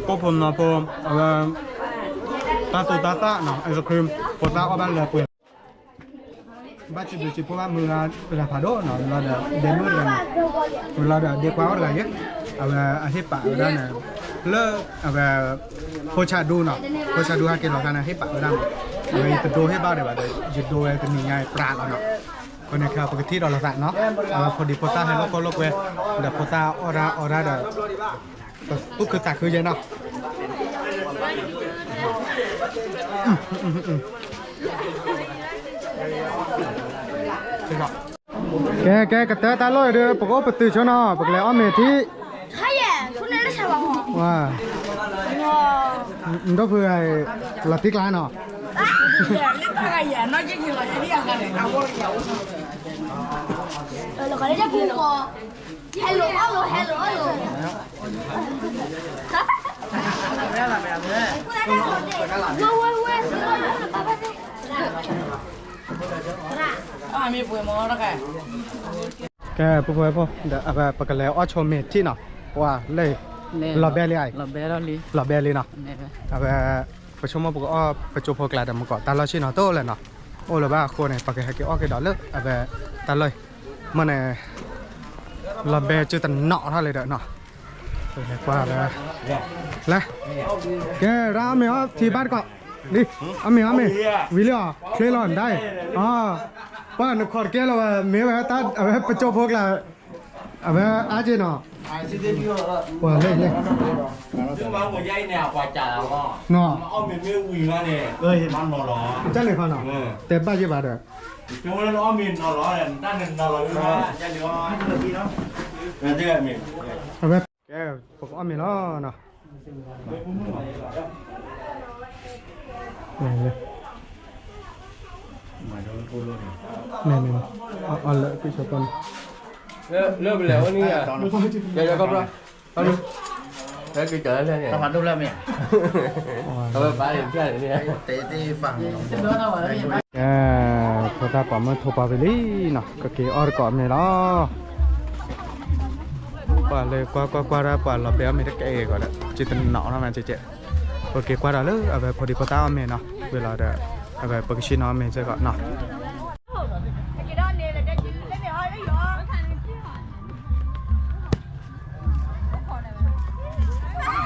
ကိၣ်ဖိနီၤဖိ အဝဲ တၢ်သူတၢ်သၣ်နီၤ ice cream ဖိသၣ်အီၣ်ဘၣ်လၢပှဲၤ ဘၣ်စံးဘျုးစံးဖှိၣ်ဘၣ်မုၢ်ဂၤတဂၤဖးဒိၣ်နီၤ လီၤဒီးဒဲမုၣ်တဂၤန့ၣ် လီၤဒီးဒဲကွၢ်အီၣ်တဂၤယဲ အဝဲအဟ့ၣ်ပာ်ဝဲဒၣ်န့ၣ် လၢ အဝဲ ဖိဆးဒူနီၤ ဖိဆးဒူဟဲက့ၤလီၤခါန့ၣ် ဟ့ၣ်ပာ်ဝဲဒၣ်မး အဝဲယတဒိဟ့ၣ်ဘၣ်ဒီးဘၣ်ဒီး ယဒိဝဲတနံၤညါပြးလီၤနီၤ အဃိန့ၣ်ခဲအံၤ ပကထံၣ်ဒီးလိာ်သးနီၤ အဝဲဖိဒံဖိသၣ်ဟဲလိာ်ကွဲလိာ်ကွဲ ဒီးဖိသၣ်အီၣ်ဒၣ်အီဒၣ်ဒီး သူၣ်ခုသးခုယဲနီၤ ကဲ ကဲ ကတၢၢ်တၢ်လီၢ်အံၤဒီး ပကအိၣ်ပတုာ်ဆိနီၤ ပကလဲၤအီၣ်မ့ၤထံ ဝါ နဒိၣ်ဖုဂၤအံၤ လီၤတံၢ်ကျါနီၤ Hello, hello, hello. ကဲ ပှၤဖိ ဒီးအဝဲပကလဲၤအီၣ်ဆိမ့ၤထံနီၤ ပှၤလၢ လီၤဘဲလံ လီၤဘဲလံနီၤ အဝဲ ပဆိကမိၣ်ပကအီၣ်ပကၠိဖိကျါဒီးမ့ၢ်ကီး တၢ်လီၢ်ဆ့ၣ်နီၤတအိၣ်လၢၤနီၤ အိၣ်လၢၤဘၣ်အဃိန့ၣ် ပကဟဲက့ၤအီၣ်က့ၤဒီးလၢအဝဲ တၢ်လီၢ် မ့ၢ်န့ၣ် လီၤဘဲကၢတနီၤထီၣ်လံဒီးနီၤ ပကလဲၤကွၢ်ဒီး လဲၤ ကဲ ရၣ်အီၣ်မ့ၤအီထံဘၣ်တကီး လံ အီၣ်မ့ၤအီၣ်မ့ၤ ဝံၤလံအီၤ ချ့လီၤဒၣ်အံၤ ပှၤနခီၣ်တကဲလီၤဝဲ မ့ၢ်ဝဲတၢ် အဝဲပကၠိဖိကျါ အဝဲအါက့နီၤ ပှၤလဲၤလဲၤ နီၤ ကန့ၣ်ခီနီၤ တဲဘၣ်ယဲဘၣ်ဒီး အဝဲ ကဲ ပကအီၣ်မ့ၤလီၤနီၤ န့ၣ် န့ၣ် အီၣ်လၢကွံာ်ဆိပီန့ၣ် လၢပလဲၤအိၣ်န့ၣ် ယကဘျီ လၢကကၢၤလၢန့ၣ် တဖးဒိၣ်လၢမ့ၢ် အဝဲပာ်လံဖျါန့ၣ် တဲသ့ၣ်ဖး ကဲ ဖိသၣ်ပှၤမုၢ်ထူပှၤဝံၤလံနီၤ ကက့ၤအီၣ်တကိးမ့ၤလီၤ ပှၤလၢကွၢ်ကွၢ်ကွၢ်ဒၣ်ပှၤလီၤဘဲအီၣ်မ့ၤတကဲအံၤကီးဒီး ကတနီၤထီၣ်မးကဲကဲ ပက့ၤကွၢ်ဒီးလၢအဝဲဖိဒံဖိသၣ်အီၣ်မ့ၤနီၤ ဝံၤလီၤဒီး အဝဲပကဆ့ၣ်နီၤအီၣ်မ့ၤစ့ၢ်ကီးနီၤ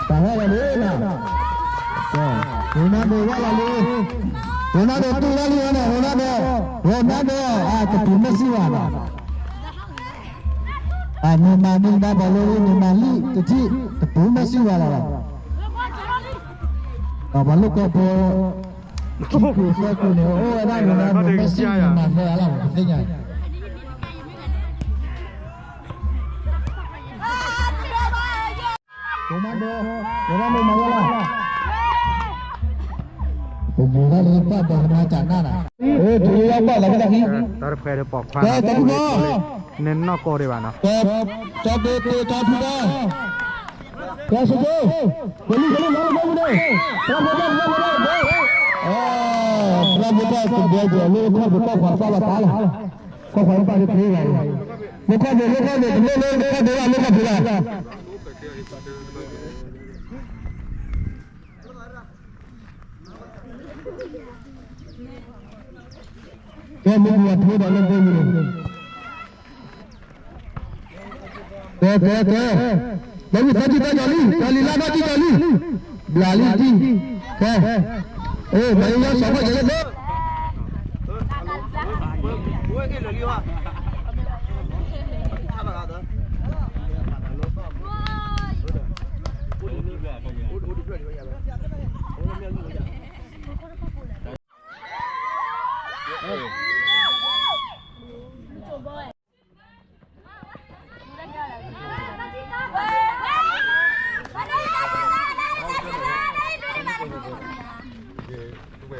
တၢ်ဟဲလီၤလံနီၤ Ronaldo ဝဲလီၤလံ Ronaldo တူၢ်လီၤလံနီၤ Ronaldo Ronaldo အတပူၤမ့ၢ်စံၣ်ဝဲနီၤ အမ့ၢ်မၤမ့ၢ်ဒါဘၣ်လိၣ် မ့ၢ်မၤလံတထံၣ် တပူၤမ့ၢ်စံၣ်ဝဲလီၤ ဘၣ်လိၣ်ကီၢ်ဖိ ခံကူၣ်သၢကူၣ်န့ၣ် အိၣ်ဝဲဒၣ်န့ၣ် မ့ၢ်မ့ၢ်စံၣ်မ့ၢ်မၤသၢအလီၢ် ပသ့ၣ်ညါ Ronaldo Ronaldo မၤဝဲလီၤ ပမ့ၢ်ဒၣ်လၢပၢ်ဒီးမၤကနၣ်နၤ တၢ်တဖှဲးဒီးပိာ်ခွါ နဲနီၢ်ကီၢ်ဒံးဘၣ်နီၤ တၢ်ဘ့ၣ်တၢ်ထူဘၣ် ကဲစက့ ကလံၤကလံၤလီၤလီၤလီၤ ပှၤဘိၣ်တၢ်တဘျီကဘျီလၢခီၣ်ဘိၣ်တၢ်ခွါတဘၣ်ဘၣ်တၢ်လီၤ ခီၣ်ခွါတဘၣ်တခ့ဘၣ် လၢခီၣ်ဘိၣ်လၢခီၣ်ဘိၣ်တဘျီလၢခီၣ်ဘိၣ်ဘၣ်လၢခီၣ်ဘိၣ်ဘၣ် ကဲမ့ၢ်ပှၤဖိဒီးလၢဘိမုၢ်န့ၣ် ကဲကဲကဲ လၢဝံသးတံၢ်တၢ်ညီလံ တၢ်လံၤလါဘၣ်တံၢ်ညီလံ ဘျးလံတံၢ် ကဲ အ့ မၤယါစီၤဖီၣ်ယဲလၢ Good boy.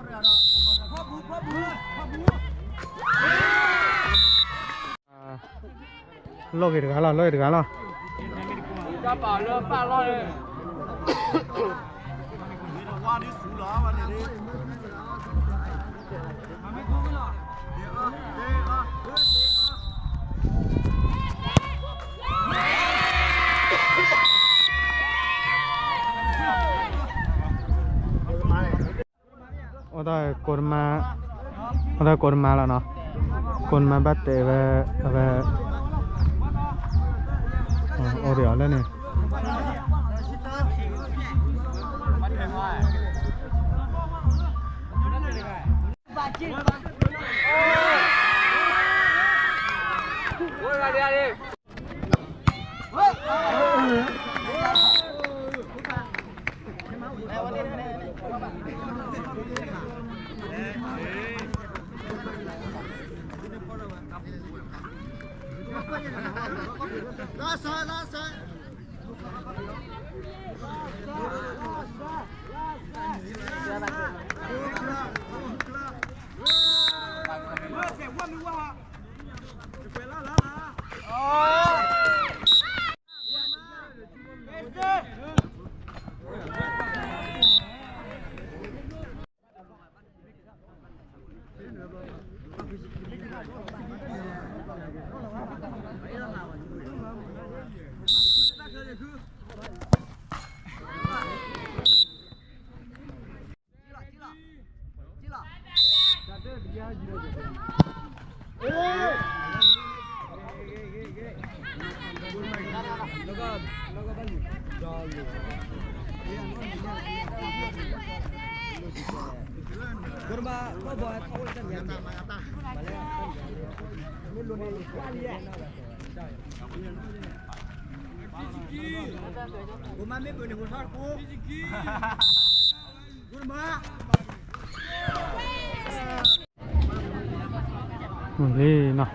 လီၢ်ဂ့ၤတဂၤလီၤ, လီၢ်ဂ့ၤတဂၤလီၤ. အိၣ်တၢ်ကိးတမါ, အိၣ်တၢ်ကိးတမါလီၤနီၤ, ကိးတမါဘၣ်တဲဝဲ, အဝဲ, အိၣ်ဒီးအီၤလၢန့ၣ် လံနီၤ,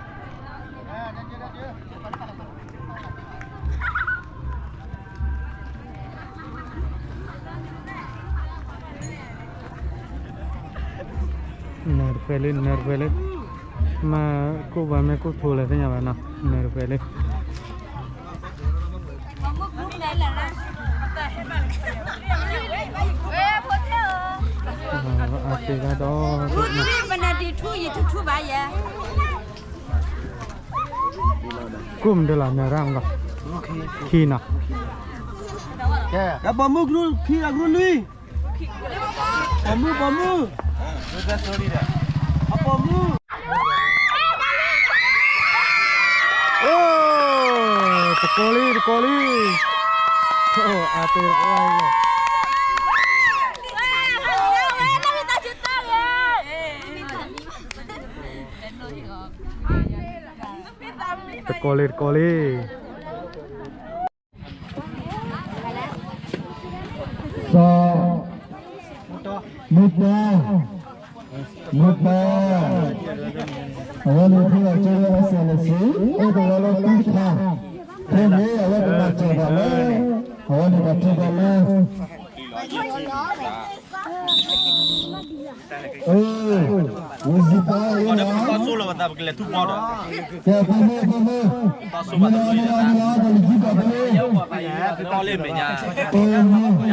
နၢၤတဖဲလံ နၢၤတဖဲလံ, မ့ၢ်ကိၣ်ဘၣ်မ့ၢ်ကိၣ်ထိလဲၣ်သ့ၣ်ညါဘၣ်နီၤ, နၢၤတဖဲလံ. အတ့တၢ်ဒီး ကိၣ်မနုၤလီၤ နၢၤရၣ်မးလီၤ, ခံနီၤ, ပိာ်မုၣ်ကရူၢ်ခံအကရူၢ်လွံၢ်, ပိာ်မုၣ် ပိာ်မုၣ်, အပိာ်မုၣ် အိၣ်, တကိးလံ တကိးလံ, အိၣ်အတ့တကိးလံ, တကိးလံ တကိးလံ. စီၤ, မုၢ်တၢ်, မုၢ်တၢ်, အဝဲန့ၣ်ဖဲလီၤကၠိဝဲ SLC အိၣ်တဂၤလၢခံခါ, ဖဲန့ၣ်အဝဲကမၤစၢၤဘၣ်လၢ အဝဲန့ၣ်ဘၣ်ထံၣ်ဘၣ်လၢ အၢ, ဝံၤစံးပာ်အံၤလီၤ, ကဲ ဖိမုၣ် ဖိမုၣ်, မုၢ်လီၤ မုၢ်လီၤ မုၢ်လီၤ ပလံၤကံကီၢ်ပလ့, အၢ, မုၢ်, က့ၤ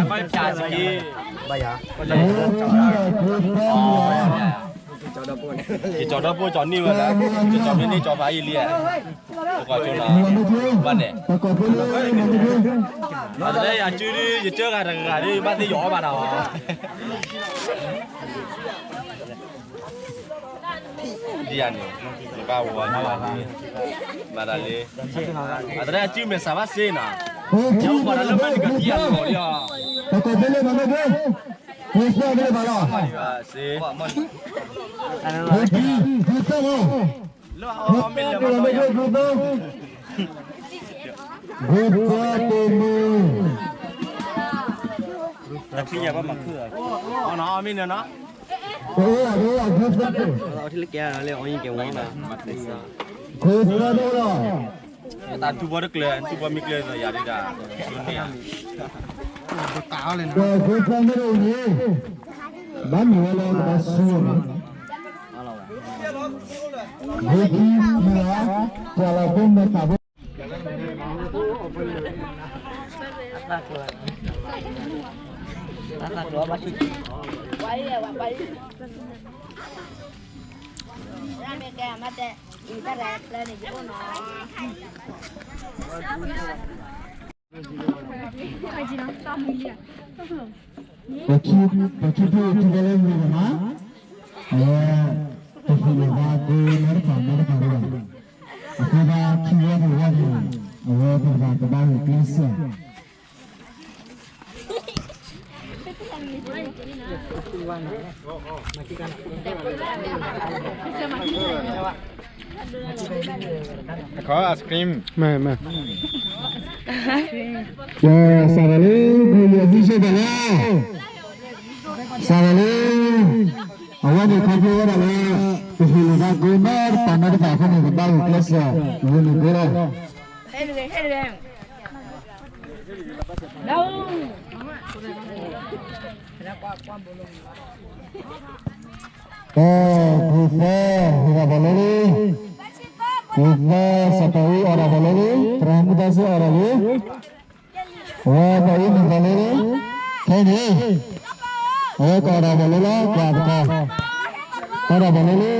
ကၠီၤဒီပုၢ်ကၠီၤန့ၢ်ဝဲဒၣ်, ကၠီၤမ့ၢ်န့ၢ်ကၠီၤဖးယံာ်လံ, ကၠီၤနီၤ, ဘၣ်န့ၣ်, အသဒၢယၤစုဒုး ယကၢဂၤတဂၤဂၤဒီး ဘၣ်သ့ၣ်ယအီၣ်ဘၣ်ဒီး ဒ်ယၤန့ၣ်, ယဘၣ်ဝဲဒၣ်လံ, မၤတၢ်လံ, အသဒၢယၤစုမဲာ်ဆှးဘၣ်စ့နီၤ, ယအိၣ်ပှၤတၢ်လၢမ့ၢ်နကထံၣ်ယၤလီၤလံ, စ့, လၢအီၣ်မ့ၢ်လၢမၤလီၤယၤ, တၢ်ထံၣ်ယၤဘၣ်မၤခုၣ်, အီၣ်နီၤ အီၣ်မ့ၢ်နၢၤနီၤ, အီၣ်ထံၣ်လၢကဲလၢအီၣ်ယံၤကဲဝီ, တၢ်ထူဘီတကျၢၤ ထူဘီမ့ၢ်ကျၢၤဒီးယၤဒ်ဒၣ်, န့ၣ်, တၢ်ထူဘီမ့ၢ်တန့ၣ်, ဘၣ်မ့ၢ်ဝဲလၢကဘၣ်ဆူအီၤနီၤ, ဂ့ၤခံမ့ၢ်ဧါ, ကွၢ်လီၤဖိမဲာ်သၣ်ဖိ ပခံ ပခံဖုၣ်ထံကဲလၢမ့ၢ်မး, အဝဲ ပဟ့ၣ်လီၤဘၣ်ဒိနီတဖၣ်နီတဖၣ်ဒၣ်, အဃိသတးခံဝဲတဝဲန့ၣ် အဝဲပကဘၣ်ကဘၣ်ဂုာ်ကျဲးစၢး ခီ ice cream မ့ၢ်မ့ၢ်, စးထီၣ်လံ ဘုလံအသံဆိတၢ်လီၤ, စးထီၣ်လံ, အဝဲန့ၣ်ခီဖျိဝဲဒၣ်လၢ ပဟ့ၣ်လီၤဘၣ်ဒိနီတဖၣ်နီတဖၣ်အဃိန့ၣ် ကဘၣ်ဂုာ်ကျဲးစၢး ဝံၤန့ၣ်ဒိလီၤ. ပှၤပူၤသီ ဟ့ၣ်ဂံၢ်ဘါလီၤလံ, ပူၤသီ စီၤပၤအူအီၣ်တၢ်ဘၣ်လီၤလံ, သရၣ်မုၣ်သးစ့အီၣ်တၢ်လံ, အဝဲပှၤအူမ့ၢ်ဘၣ်လီၤလံ, ခဲအံၤန့ၣ် အဝဲကအီၣ်တၢ်ဘၣ်လီၤလံလီၤ, ကွၢ်တခီ, အီၣ်တၢ်ဘၣ်လီၤလံ,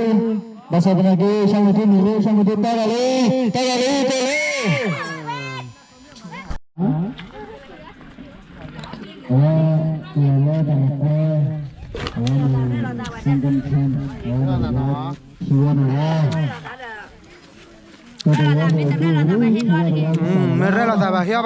ဘၣ်ဆၣ်သနာ်က့ ဆၣ်မုၢ်ထူမ့ၢ်လံ, ဆၣ်မုၢ်ထူတၢ်ဘၣ်လံ, တၢ်ဘၣ်လံ, တၢ်လံ. အဝဲ ကလီၤလၢတၢ်မကွဲ, အဝဲန့ၣ် second chance အဝဲန့ၣ် ထံဝဲန့ၣ်လီၤ. မ့ၢ်ရဲၣ်လီၤသးဘၣ်ဟ့ၣ်အီၤဘၣ်နီၤ. အဝဲလီၤဘၣ်, ဝဲလီၤဘၣ်, ဖျါယံၤ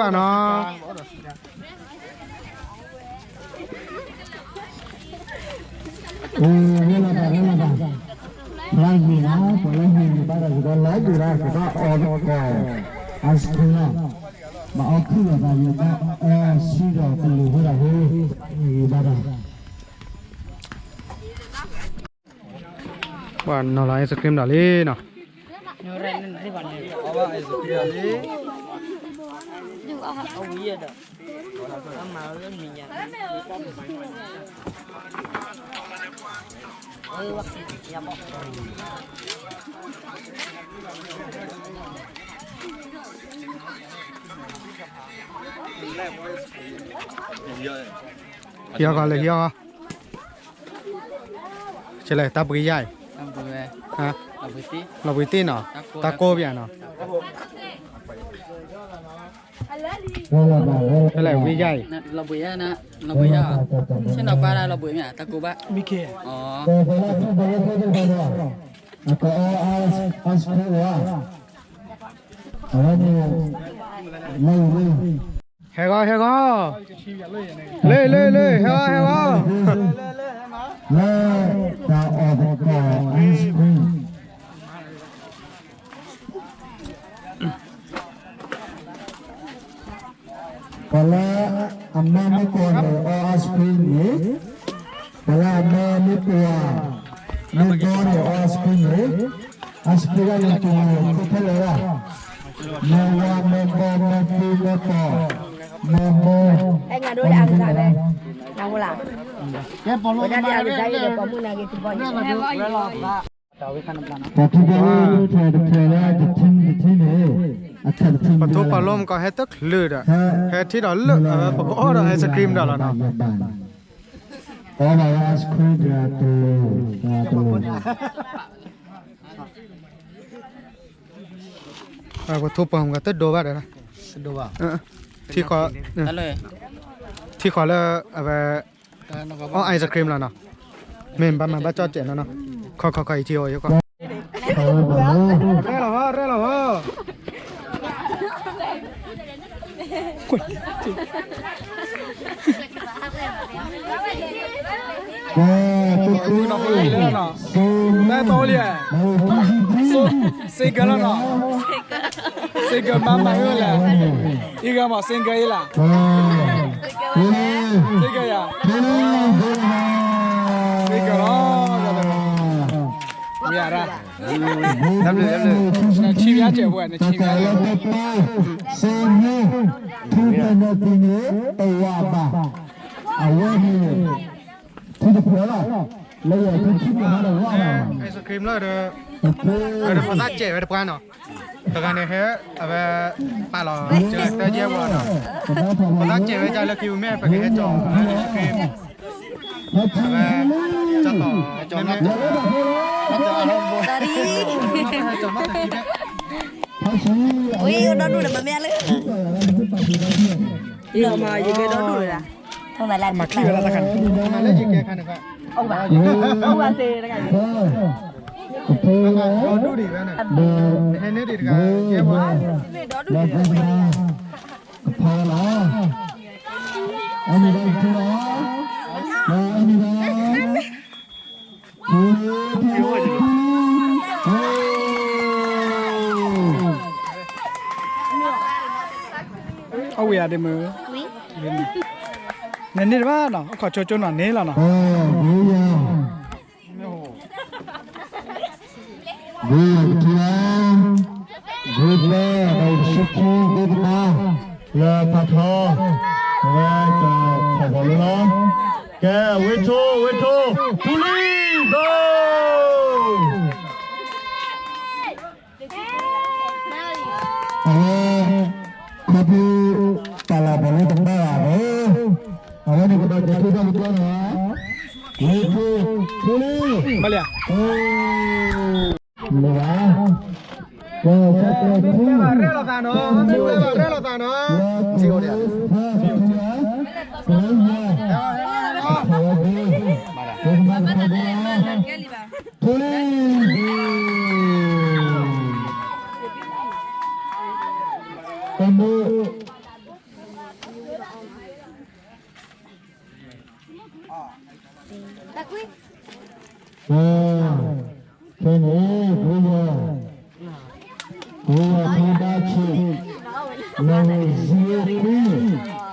နီၤ, ပှၤလၢဟ့ၣ်ဂံၢ်ဘါတၢ်စ့ၢ်ကီး လၢဒုၣ်ဒါကဘၣ်အီၣ်ကီၢ် ice cream လီၤ, ဘၣ်အီၣ်ခုၣ်လီၤသးယံၤ ဘၣ်အီၣ်ဆံးဒီးကလူၤဝဲဒၣ်ဟ့ၣ်ဂံၢ်ဘါတၢ် ပှၤနီၤလီၤ ice cream ဒီးလံနီၤ. ဟံးအီၤကီးလဲၤဟံးအီၤကီး, ဆဲးလဲၣ် တၢ်ပှ့ၤယါအံၤ, လီၤပှ့ၤတ့ၢ်နီၤ, တၢ်ကိးပယါနီၤ, ဆဲးလဲၣ် ဝံယါအံၤ, ဆ့ၣ်နီၤပၢ်လီၤပှ့ၤမ့ၢ် တၢ်ကိးဘၣ်, အဝဲန့ၣ် ဟဲဂီၤ ဟဲဂီၤ, လၢ လၢ လၢ ဟဲဂီၤ ဟဲဂီၤ, လၢတၢ်အီၣ်သကိး ice cream ပှၤလၢအမါမ့ၢ်ကွၢ်န့ၣ် အီ ice cream န့ၣ်, ပှၤလၢအမါမ့ၢ်ကွၢ် မ့ၢ်ဘီန့ၣ် အီ ice cream န့ၣ်, ice cream န့ၣ် က့ၤခိၣ်ဖဲလဲၣ်လီၤ, မ့ၢ်ဝါ မ့ၢ်ဘီ မ့ၢ်ပူ မ့ၢ်တီၤ မ့ၢ်မိၢ်, ပှၤထူကဲလၢ တဖျၢၣ်လၢ တထံၣ်တထံၣ်န့ၣ်, ပထူပှၤလိမ့ၢ်ကီး ဟဲတချုးဒီး, ဟဲထံၣ်ဒီးလၢ ပကအီၣ်ဒီး ice cream ဒီးလီၤနီၤ, အီၣ်ဘၣ် ice cream တဂၤတလိၤ, တဂၤတလိၤ ပထူပှၤမ့ၢ်ကီး တဒိဘၣ်ဒီး, ထံဃီလၢ အဝဲ အီၣ် ice cream လီၤနီၤ, မ့ၢ်ဘၣ်မၤဘၣ်ကၠီၣ်တဲာ်နီၤနီၤ, ခီခီခီ အံၤထံအီၤယကီၢ်, ရဲၣ်လီၤဟီ ရဲၣ်လီၤဟီ, တၢ်တလံ, single လီၤနီၤ, single မၤမၤဝဲလဲၣ်, အံၤဂၤမး single အံၤလီၤ, single ယၤ, single လီၤ, မ့ၢ်ရၣ်, နဆံးဘၣ်စဲးဘၣ် နဆံးဘၣ်စဲး, ဆံးဘၣ်စဲးဘၣ် ထူပနၢ်သ့ၣ်န့ၣ် တဝာ်ဘၣ်, အဝဲန့ၣ် တဖျၢၣ်လီၤ, လၢယထံခံမ့ၢ်မးဒီးဝါလီၤ, ice cream လၢဒီး, ဒီးဖိသၣ်စဲးဝဲတပှၢ်နီၤ, တဂၤန့ၣ်ဟဲ, အဝဲ, ပာ်လီၤ, တၢ်ကဲဝီၤနီၤ, ဖိသၣ်စဲးဝဲဒ်လၢခံမ့ၢ် ပကဟဲကၠီၤ, ice cream, အဝဲ, ကၠီၤသီၣ်, ကၠီၤသီၣ်, ဝဲဒီဒူၣ်လၢ, မၤချံဝဲဒၣ်တခါန့ၣ်, မၤလၢယကဲဒီဒူၣ်လၢ, ဒီဒူၣ်ဒံးဝဲန့ၣ်, ဟဲန့ၢ်ဒံးတဂၤ, ယဲၢ်ဝါ, ကဖီလီၤ, အမံၤဒီးကဖီလီၤ, အမံၤဒီး အဝဲယၤဒ်မုၢ်, နန့ၢ်တဘၣ်နီၤ, အခီၣ်ကၠိကၠိနီၤန့ၣ်လီၤနီၤ, ဂ့ၤယၤကထံၣ်, ဂ့ၤပှၤ, ဒီးယတဆူခံ ဂ့ၤကမါ, လၢဖးထီ, အဝဲတခီၣ်ဖီၣ်လၢလီၤ, ကဲ, ဝ့ၢ်ထိ, ဝ့ၢ်ထိ, ထူလံ, ဂိၢ် အဝဲ, ခီဖျိ, တၢ်လၢ်ပှၤလၢတဘၣ်ဘၣ်န့ၣ်, အဝဲန့ၣ်ကဘၣ်က့ၤထူတၢ်ကတၢၢ်န့ၣ်, ဝ့ၢ်ထိ, ထူလံ, မ့ၢ်ဧါ, ကဲ, ကဲ, ကဲ, ရဲၣ်လီၤသးနီၤ, ရဲၣ်လီၤသးနီၤ, ထူလံ, ထူလံ, ထူလံ, ထူလံ, တမ့ၢ်, ဖဲန့ၣ်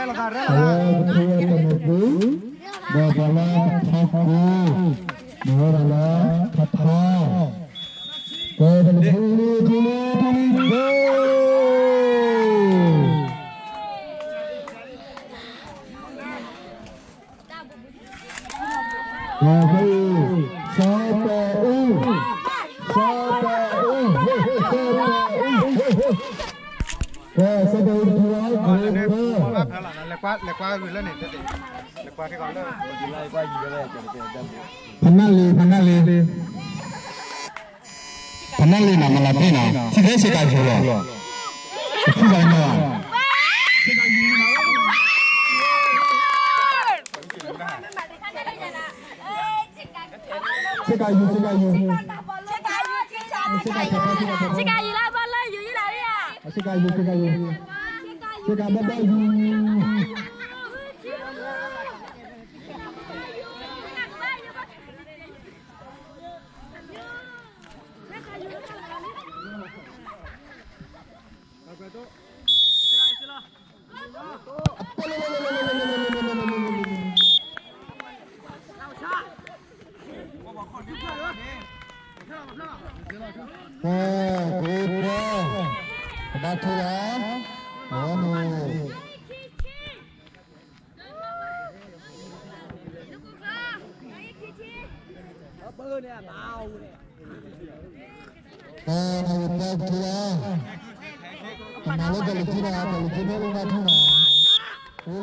ကရံယၤ, ကရံယၤ ဖဲဘါဆ့ၣ်, လၢဇံအ့ခွံ, အဝဲကထံၣ်ဝဲတနံၤပူၤ, ဒီးပှၤလၢကထါကိး, မ့ၢ်ဝဲဒၣ်လၢကထါ, ကဲ, ထူလံ, ထူလံ, ထူလံ, ထူလံ, ကဲ, စီၤပၤအူ, စီၤပၤအူ, စီၤပၤအူ, ကဲ, စီၤပၤအူ, လဲၤကွၢ်, လဲၤကွၢ်ဂ့ၤလၢန့ၣ်, လဲၤကွၢ်, ဖနၢ်လံ, ဖနၢ်လံ. ဖနၢ်လံနီၤ မလၤပ့ၣ်နီၤ ထံၣ်ထဲဆ့ကၤယိၤလီၤ. တထံၣ်ဘၣ်နီၤ. ဆ့ကၤယိၤ ဆ့ကၤယိၤ ဆ့ကၤယိၤ ဆ့ကၤယိၤ ဆ့ကၤယိၤ ဆ့ကၤယိၤ ဆ့ကၤယိၤ ဆ့ကၤဘၣ်ဘၣ်ယိၤ. ကဲ ကဘၣ်ထူလီၤ အဝဲန့ၣ် ကဲ နဝတၢ်ကထူလီၤ ကမၤလၢပှၤလၢခံဒီး ပှၤလၢခံဖဲအိၣ်ဘၣ်ထူနီၤ ထူ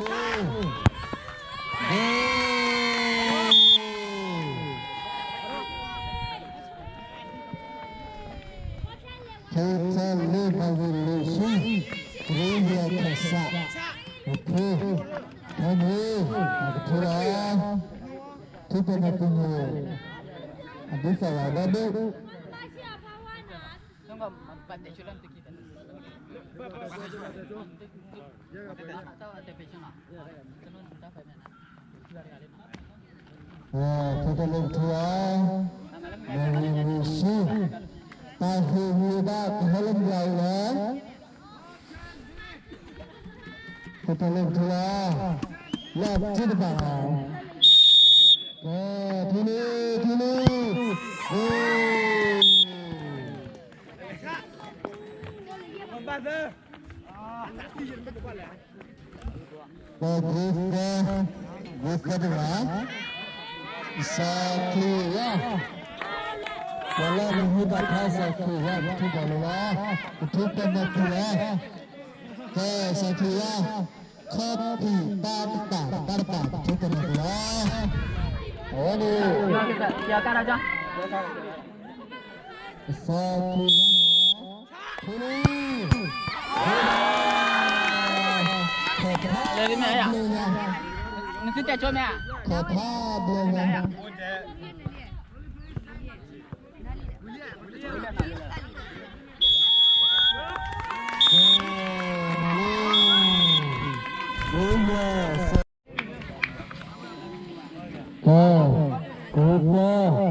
ထီၣ်လၢမၤဂ့ၤလၢဆူ ကရံယၤခၢၣ်စး အဖု ဖဲန့ၣ် အကထူလီၤ ထူပနၢ်ပူၤန့ၣ် အဒုးသးဝးဒီဒူၣ် ထူထီၣ်လၢကထူလီၤ မၤဂ့ၤလၢဆူ တၢ်ဟ့ၣ်ဂံၢ်ဘါကဟဲလၢမုၢ်လၢ်အံၤလီၤ ထူထီၣ်လၢကထူလီၤ လၢအထံတဘၣ်လီၤ ကဲ ထူလံ ထူလံ ဂိၢ် ကဲ ဂိၢ်သၢ ဂိၢ်သၢတဂၤ စီၤခ့ယါ, ပှၤလၢနဟံးဘၣ်ခါစီၤခ့ယါ ပထူဘၣ်လီၤလီၤ, ပထူပနၢ်ကွံာ်လီၤ, ကဲ စီၤခ့ယါ, ခီပံာ်တၢ်တပာ်တၢ်တပာ် ပထူပနၢ်ကွံာ်လီၤ, အဝဲန့ၣ် စီၤခ့ယါ လၢမ့ၢ်ဧါ, နသုတဲဆိမ့ၢ်ဧါ, ကဲ, ကဝ့ၤတဲ ထီၣ်လီၤလံ, ကဝ့ၤတဲ ကဝ့ၤတဲ ကဝ့ၤလံ, က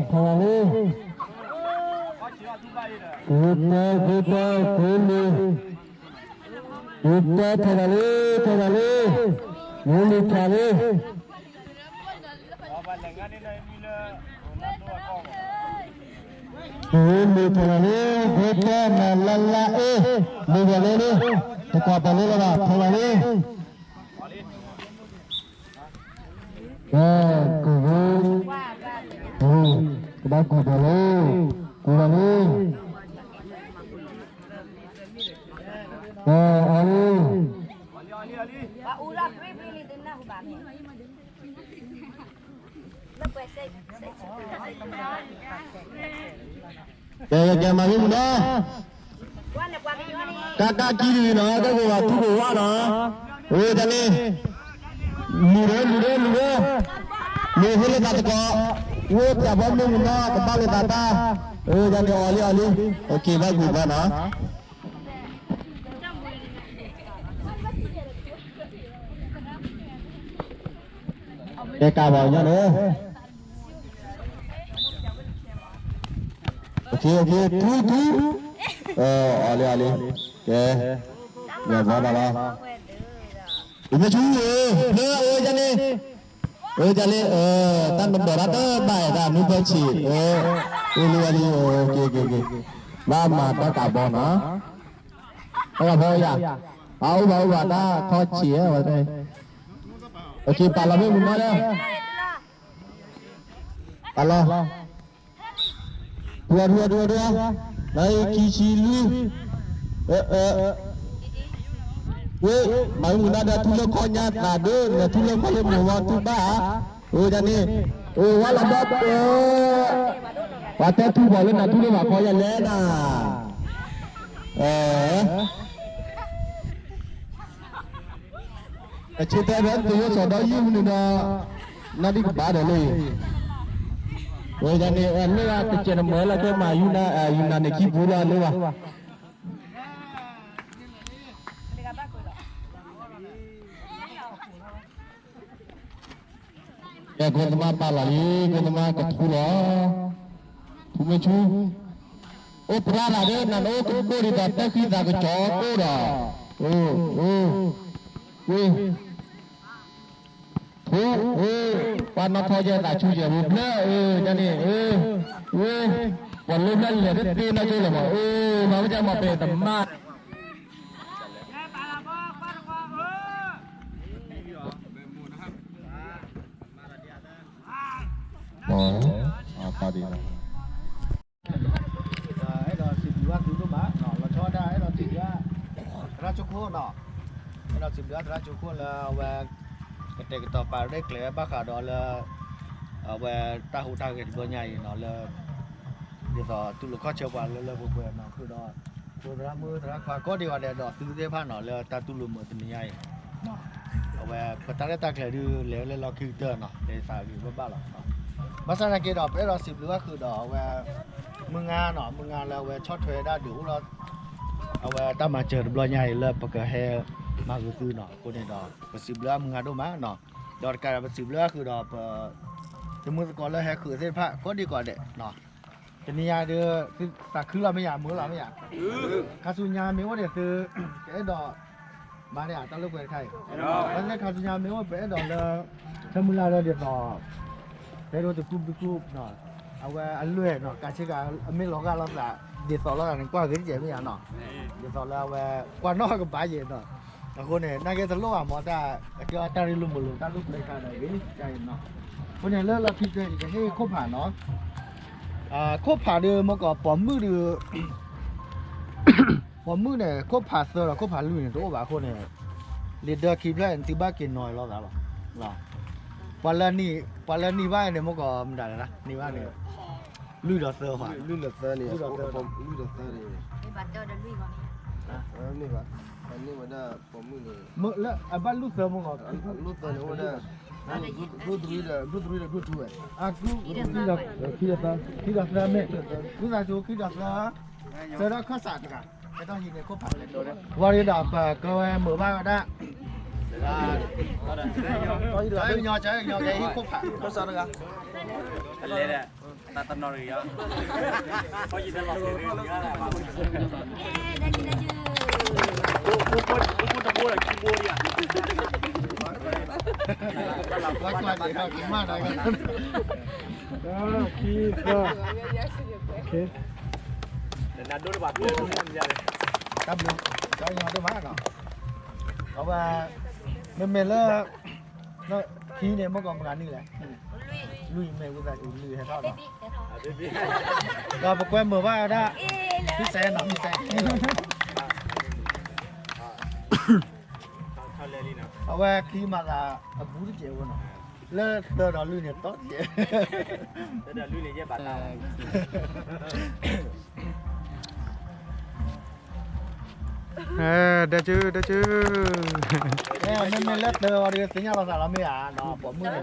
ဝ့ၤတဲ ထီၣ်လီၤလံ ထီၣ်လီၤလံ, ကဝ့ၤလံ ထီၣ်လံ, ကဝ့ၤလံ ထီၣ်လီၤလံ, ကဝ့ၤတဲ မၤလၢလၢအ့ၣ်, လံၤဘၣ်လၢလံ, တကွၢ်ပှၤလၢလၢဘၣ် ထီၣ်လီၤလံ. ကဲ, ကဝ့ၤ, ကဝ့ၤ, ကဘၣ်ကွၢ်ပှၤလၢ, ကွၢ်လီၤလံ, ကဲ, အီၤလံ. ကဲ ကဲ မၤဂ့ၤမုၢ်နီၤ, ကါကါကံတဂ့ၤနီၤ, တၢ်ကိၢ်ဘၣ်ထူကိၢ်ဝါနီၤ, အဝဲဒၣ်န့ၣ် လူၤဒီး လူၤဒီး လူၤဒီး, လူၤဟ့လိာ်သးသကိး, ဝဲပျၢ်ဘီမ့ၢ်မုၢ်နီၤ ကဘၣ်လိာ်သးတၢ်, အဝဲဒၣ်န့ၣ် အီၤလံ အီၤလံ, အက့ၤဘၣ်ဂုာ်ဘၣ်နီၤ. ကဲကးဘၣ်ညီန့ၣ်, ထူထူ, အီၤလံအီၤလံ, ကဲ, ယဘီဘၣ်လီၤ, ယမ့ၢ်ဆူၣ်ဧၢ, လၢအဝဲဒၣ်န့ၣ်, အဝဲဒၣ်လံ, တၢ်မၤဒီးတၢ်တဘၣ်အတၢ်မုၢ်ပၢၢ်ဆံး, အဝဲလံအီၤလံ, က့ၤက့ၤက့ၤ, ဘၣ်မၤတၢ်ကးဘီနီၤ, တၢ်ကးဘီယၤ, အအိၣ်ဘၣ်အိၣ်ဘၣ်တၢ်ခီဆံးဝဲ, အက့ၤပာ်လီၤမ့ၢ်မုၢ်နီၤလၢ ပာ်လီၤ, ဒွဲဒွဲဒွဲဒွဲ, လၢခံဆံလွံၢ်, ဝ့ၢ်, မၤမုၢ်နၤဒီးထူလၢခီညါသးဒိၣ် နထူလၢခီလၢမိၢ်ဝါထူဘၣ်, အိၣ်ဒ်န့ၣ်, အိၣ်ဝါလီၤဘီ, ပှၤတဲထူဘၣ်လၢနထူလၢဘၣ်ခီယလဲၣ်နၤ, အဆ့တဲဒီး သုးယိၣ်စီၤဒီးယုၢ်မုၢ်န့ၣ်ဒီး နီၢ်ဒံၣ်ကဘၣ်ဒီးလံ, ဝဲဒၣ်န့ၣ် လၢတစဲးနမၢလၢကမၤယူနၤန့ၣ်ခံပူၤလီၤလၢဘၣ်. ကဲ ကိးသမါပာ်လီၤလံ, ကိးသမါကထူလီၤ, ထူမ့ၢ်ဆူၣ်, အိၣ်ပြၢ်လၢ်ဒီး နအိၣ်ကဘိၣ်ဒ်သိး တၢ်ဃံသးကစီၤကိၣ်ဒီး, ဝ့ၢ်, ထူ, ပှၤနီၢ်ထီယဲသးဆူယဲဝံၤဖျၢၣ်, ဝ့ၢ်, ဝ့ၢ်, ပှၤလၢဖျၢၣ်လဲၤတသ့နီၢ်ကၠိလၢၤဘၣ်, မၤဝဲဒ်မၤပဲာ်သမါ အပာ်ဒံးလီၤ, အဲၣ်ဒိးစံးဘျုးဘၣ်သုဒိၣ်မး, လီၤဆီဒၣ်အဲၣ်ဒိးစံးဘျုးဘၣ် သရၣ်ကၠိခိၣ်နီၤ, အဲၣ်ဒိးစံးဘျုးဘၣ်သရၣ်ကၠိခိၣ်လၢအဝဲ ကတဲာ်ကတီၤပာ်ရဲၣ်ကျဲၤဝဲဘၣ်ဃးဒီးလၢ အဝဲတၢ်ဟူးတၢ်ဂဲၤတဘျီညါအံၤနီၤ လၢ ဒ်သိးတူၢ်လိာ်ခီၣ်ဆၢပှၤလၢလၢပှဲၤပှဲၤနီၤ ဃုာ်ဒီး ဖိသရၣ်မုၣ်သရၣ်ခွါကိးဒံးဂၤဒဲးဒီးသုသ့ၣ်တဖၣ်နီၤ လၢတၢ်တူၢ်လိာ်မုာ်တနံၤညါအံၤ အဝဲပတၢ်ရဲၣ်တၢ်ကျဲၤဒုး လဲၤဝဲလၢလီၢ်ခံကတၢၢ်နီၤ လဲၤသးဂ့ၤဘၣ်ဘၣ်လီၤ. ဘၣ်ဆၣ်သနာ်က့ဒီး ပအဲၣ်ဒိးစံးဘျုးဘၣ်ဃုာ်ဒီးအဝဲ မုၢ်ဂၤနီၤ မုၢ်ဂၤလၢအဝဲဆီၣ်ထွဲဒၣ်ဒုးအိၣ်ဒီး အဝဲတၢ်မၤစၢၤတဘျီညါအံၤလၢပကဟဲမၤဂုာ်သုနီၤ အဃိန့ၣ်ဒီး ပစံးဘျုးဘၣ်မုၢ်ဂၤဒိၣ်မးနီၤ ဒီးတကးဒီးပစံးဘျုးဘၣ်ဃုာ်ဒီးပ သုးမုၢ်သကိးလၢဟဲဃုာ်သ့ၣ်တဖၣ် ကိးဒံးကိးဒဲးနီၤ တနံၤညါဒုး သးခုလီၤမ့ၢ်ယၤ မုာ်လီၤမ့ၢ်ယၤ ခါဆူညါမ့ၢ်အိၣ်ဒီးသု ကအဲၣ်ဒိး မၤန့ၢ်တၢ်လၢပှဲၤတခါအံၤ ဘၣ်သ့ၣ်ခါဆူညါမ့ၢ်အိၣ်ပအဲၣ်ဒိးလၢ ထၢမုၢ်လၢ်လၢဒ်သိး တဲဒိတကူဘျုးကူ အဝဲအလွဲၢ်နီၤ ကးဆ့ကၤ အမ့ၢ်လီၤဂာ်လိာ်သးဒ်သိးလိာ်သးန့ၣ် ကွၢ်ဂ့ၤတကဲးမ့ၢ်ယၤနီၤ ဒ်သိးလၢအဝဲ ကွၢ်နီၣ်ကဘၣ်ယဲၢ်နီၤ အဃိန့ၣ် နာ်က့တလိၣ်ဘၣ်မ့ၢ်တၢ် အကဲတၢ်ရ့လိာ်မုာ်လိာ် တၢ်လိာ်ပျဲခါဒီးဂ့ၤ တၢ်အံၤနီၤ အဃိန့ၣ်လၢလီၢ်ခံကတၢၢ် ယကဟ့ၣ်ခိၣ်ဖးနီၤ, ခိၣ်ဖးဒီး မ့ၢ်ကီးပိာ်မုၣ်ဒီး ပိာ်မုၣ်န့ၣ် ခိၣ်ဖးသၢဒီးခိၣ်ဖးလွံၢ်န့ၣ် တအိၣ်ဘၣ်အဃိန့ၣ်, လံာ်ဒၢခံဖျၢၣ်န့ၣ် သုဘၣ်က့ၤနီၤလီၤသးလီၤ. ပှၤလၢနံၣ်ဘၣ်န့ၣ် မ့ၢ်ကီးမတၤလဲၣ်, နံၣ်ဘၣ်န့ၣ် လွံၢ်ဒီးသၢ, လွံၢ်ဒီးသၢန့ၣ်, လွံၢ်ဒီးသၢန့ၣ်, မ့ၢ်ဘၣ်တၢ်ဒီးလွံၢ်ဂီၤန့ၣ်, မ့ၢ်ဘၣ်, မ့ၢ်ဝဲဒၣ်ပိာ်မုၣ်န့ၣ်, လၢအဘၣ်လွံၢ်သၢမ့ၢ်ဂီၤ, လွံၢ်သၢန့ၣ် အိၣ်ဝဲဒၣ် ဘျုးသရံဒီး ဘျုးထူဝဲ, အ ခံဒီးသၢ, ခံဒီးသၢမ့ၢ်, ဝံသးစူၤ ခံဒီးသၢ, သၢဒီးခၢၣ်စးတဂၤ, ဟဲထီၣ်ဟံးန့ၢ်ခိၣ်ဖးလဲၣ်, ဝံၤဒီး ပကဝဲမုာ်ဘၣ်ဝဲဒၣ်, ကညီကညီကဟံးခိၣ်ဖး, ခၢၣ်စးတဂၤ, တလဲၤဒီး တၢ်တနီၤတဂ့ၤ, တဘိဒီးခံဘိဒီး, ခံသၢ, တၢ်ဘျုး, တၢ်ညီဒိၣ်မးနီၤ, အဝဲ, မ့မ့ၢ်လၢ ခံန့ၣ် မ့ၢ်ကီးမတၤနံၣ်လဲၣ်, လွံၢ်မ့ၢ်ဝံသးစူၤ လွံၢ်ဟဲထီၣ်နီၤ, ဒီးပကွဲမုာ်ဘၣ်ဝဲဒၣ်, မ့ၢ်စဲနီၤ မ့ၢ်စဲ, အဝဲခံမၤသးအဘူးတစဲးဖိနီၤ, လၢသၢဒီးလွံၢ်န့ၣ် တီတစဲး ဒီးလွံၢ်န့ၣ် ယဲၢ်ဘၣ်တၢ်, ဒဲကၠူ ဒဲကၠူ, မ့မ့ၢ်လၢသၢဝဲဒီး သ့ၣ်ညါလီၤသးလီၤမ့ၢ်ဧါနီၤ, ပိာ်မုၣ်န့ၣ်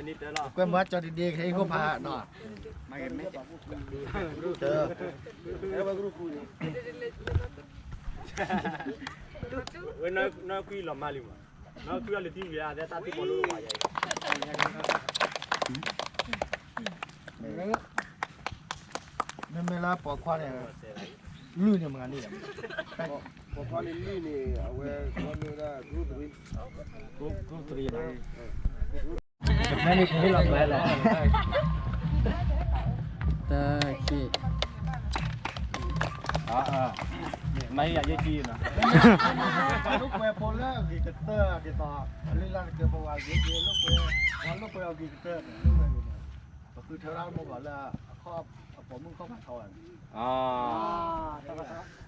နီၤ, ကွဲမုာ်ကၠီဒံဒ့ ကဟဲဟံးခိၣ်ဖးနီၤ, တၢ်, ဝဲနီၢ်ခွံလီၤမၢ်လံမး, နီၢ်ခွံအီၤလၢထံဝံၤဧါ, သဲတၢ်ထံၣ်ပီၤလိၣ်ဝါယဲ, မ့မ့ၢ်လၢပိာ်ခွါန့ၣ်, လွံၢ်န့ၣ်မတၤနံၣ်လဲၣ်, ပိာ်ခွါန့ၣ်လွံၢ်န့ၣ် အဝဲကီမ့ၢ်ဝဲဒၣ် group three, group three, တၢ်ခံ, မ့ၢ်ယၤယဲၢ်ကံနီၤ, လိာ်ကွဲဖိလၢအဂ့ၤကတၢၢ်ဒ်သိး, အလုၢ်အလၢ်တကဲပဝဲဂ့ၤက့ၤ, လိာ်ကွဲ, ပှၤလိာ်ကွဲအဂ့ၤကတၢၢ်န့ၣ်, ပဃုထၢဒၣ်မိၢ်ပှၢ်လၢ အပိာ်မုၣ်ခီၣ်ဖးထီဝဲ,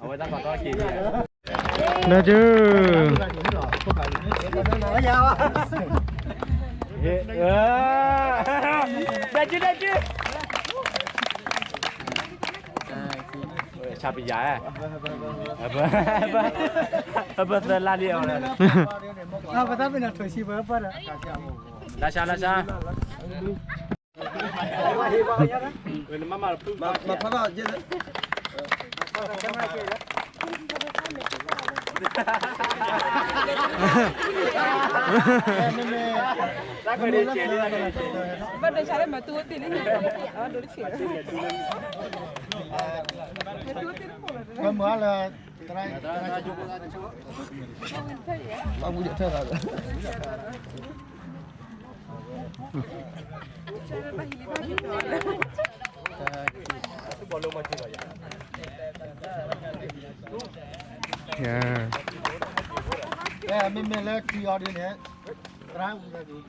အဝဲတၢ်ကီထီၣ်က့ၤ, ဒဲကၠူ, ဒဲကၠူ ဒဲကၠူ, ဆၣ်ပယၤ, အဘၢသၢလါလံအီၤ, ပတၢ်မ့ၢ်နၤထိၣ်ဆံပၢပၢဒီး, လၢဆါ လၢဆါ မၤဖးဘၣ်ယဲၢ်, ဘၣ်ဒိဆါလၢမၤတူၢ်အိၣ်တ့ၢ်လံ, မၤတူၢ်အိၣ်တ့ၢ်လံ, မၤလၢ, ဘၣ်မူထၢၣ်လီၤ, မ့မ့ၢ်လၢခံအီၤဒ်န့ၣ်, သရၣ်ဝံၤဒီး,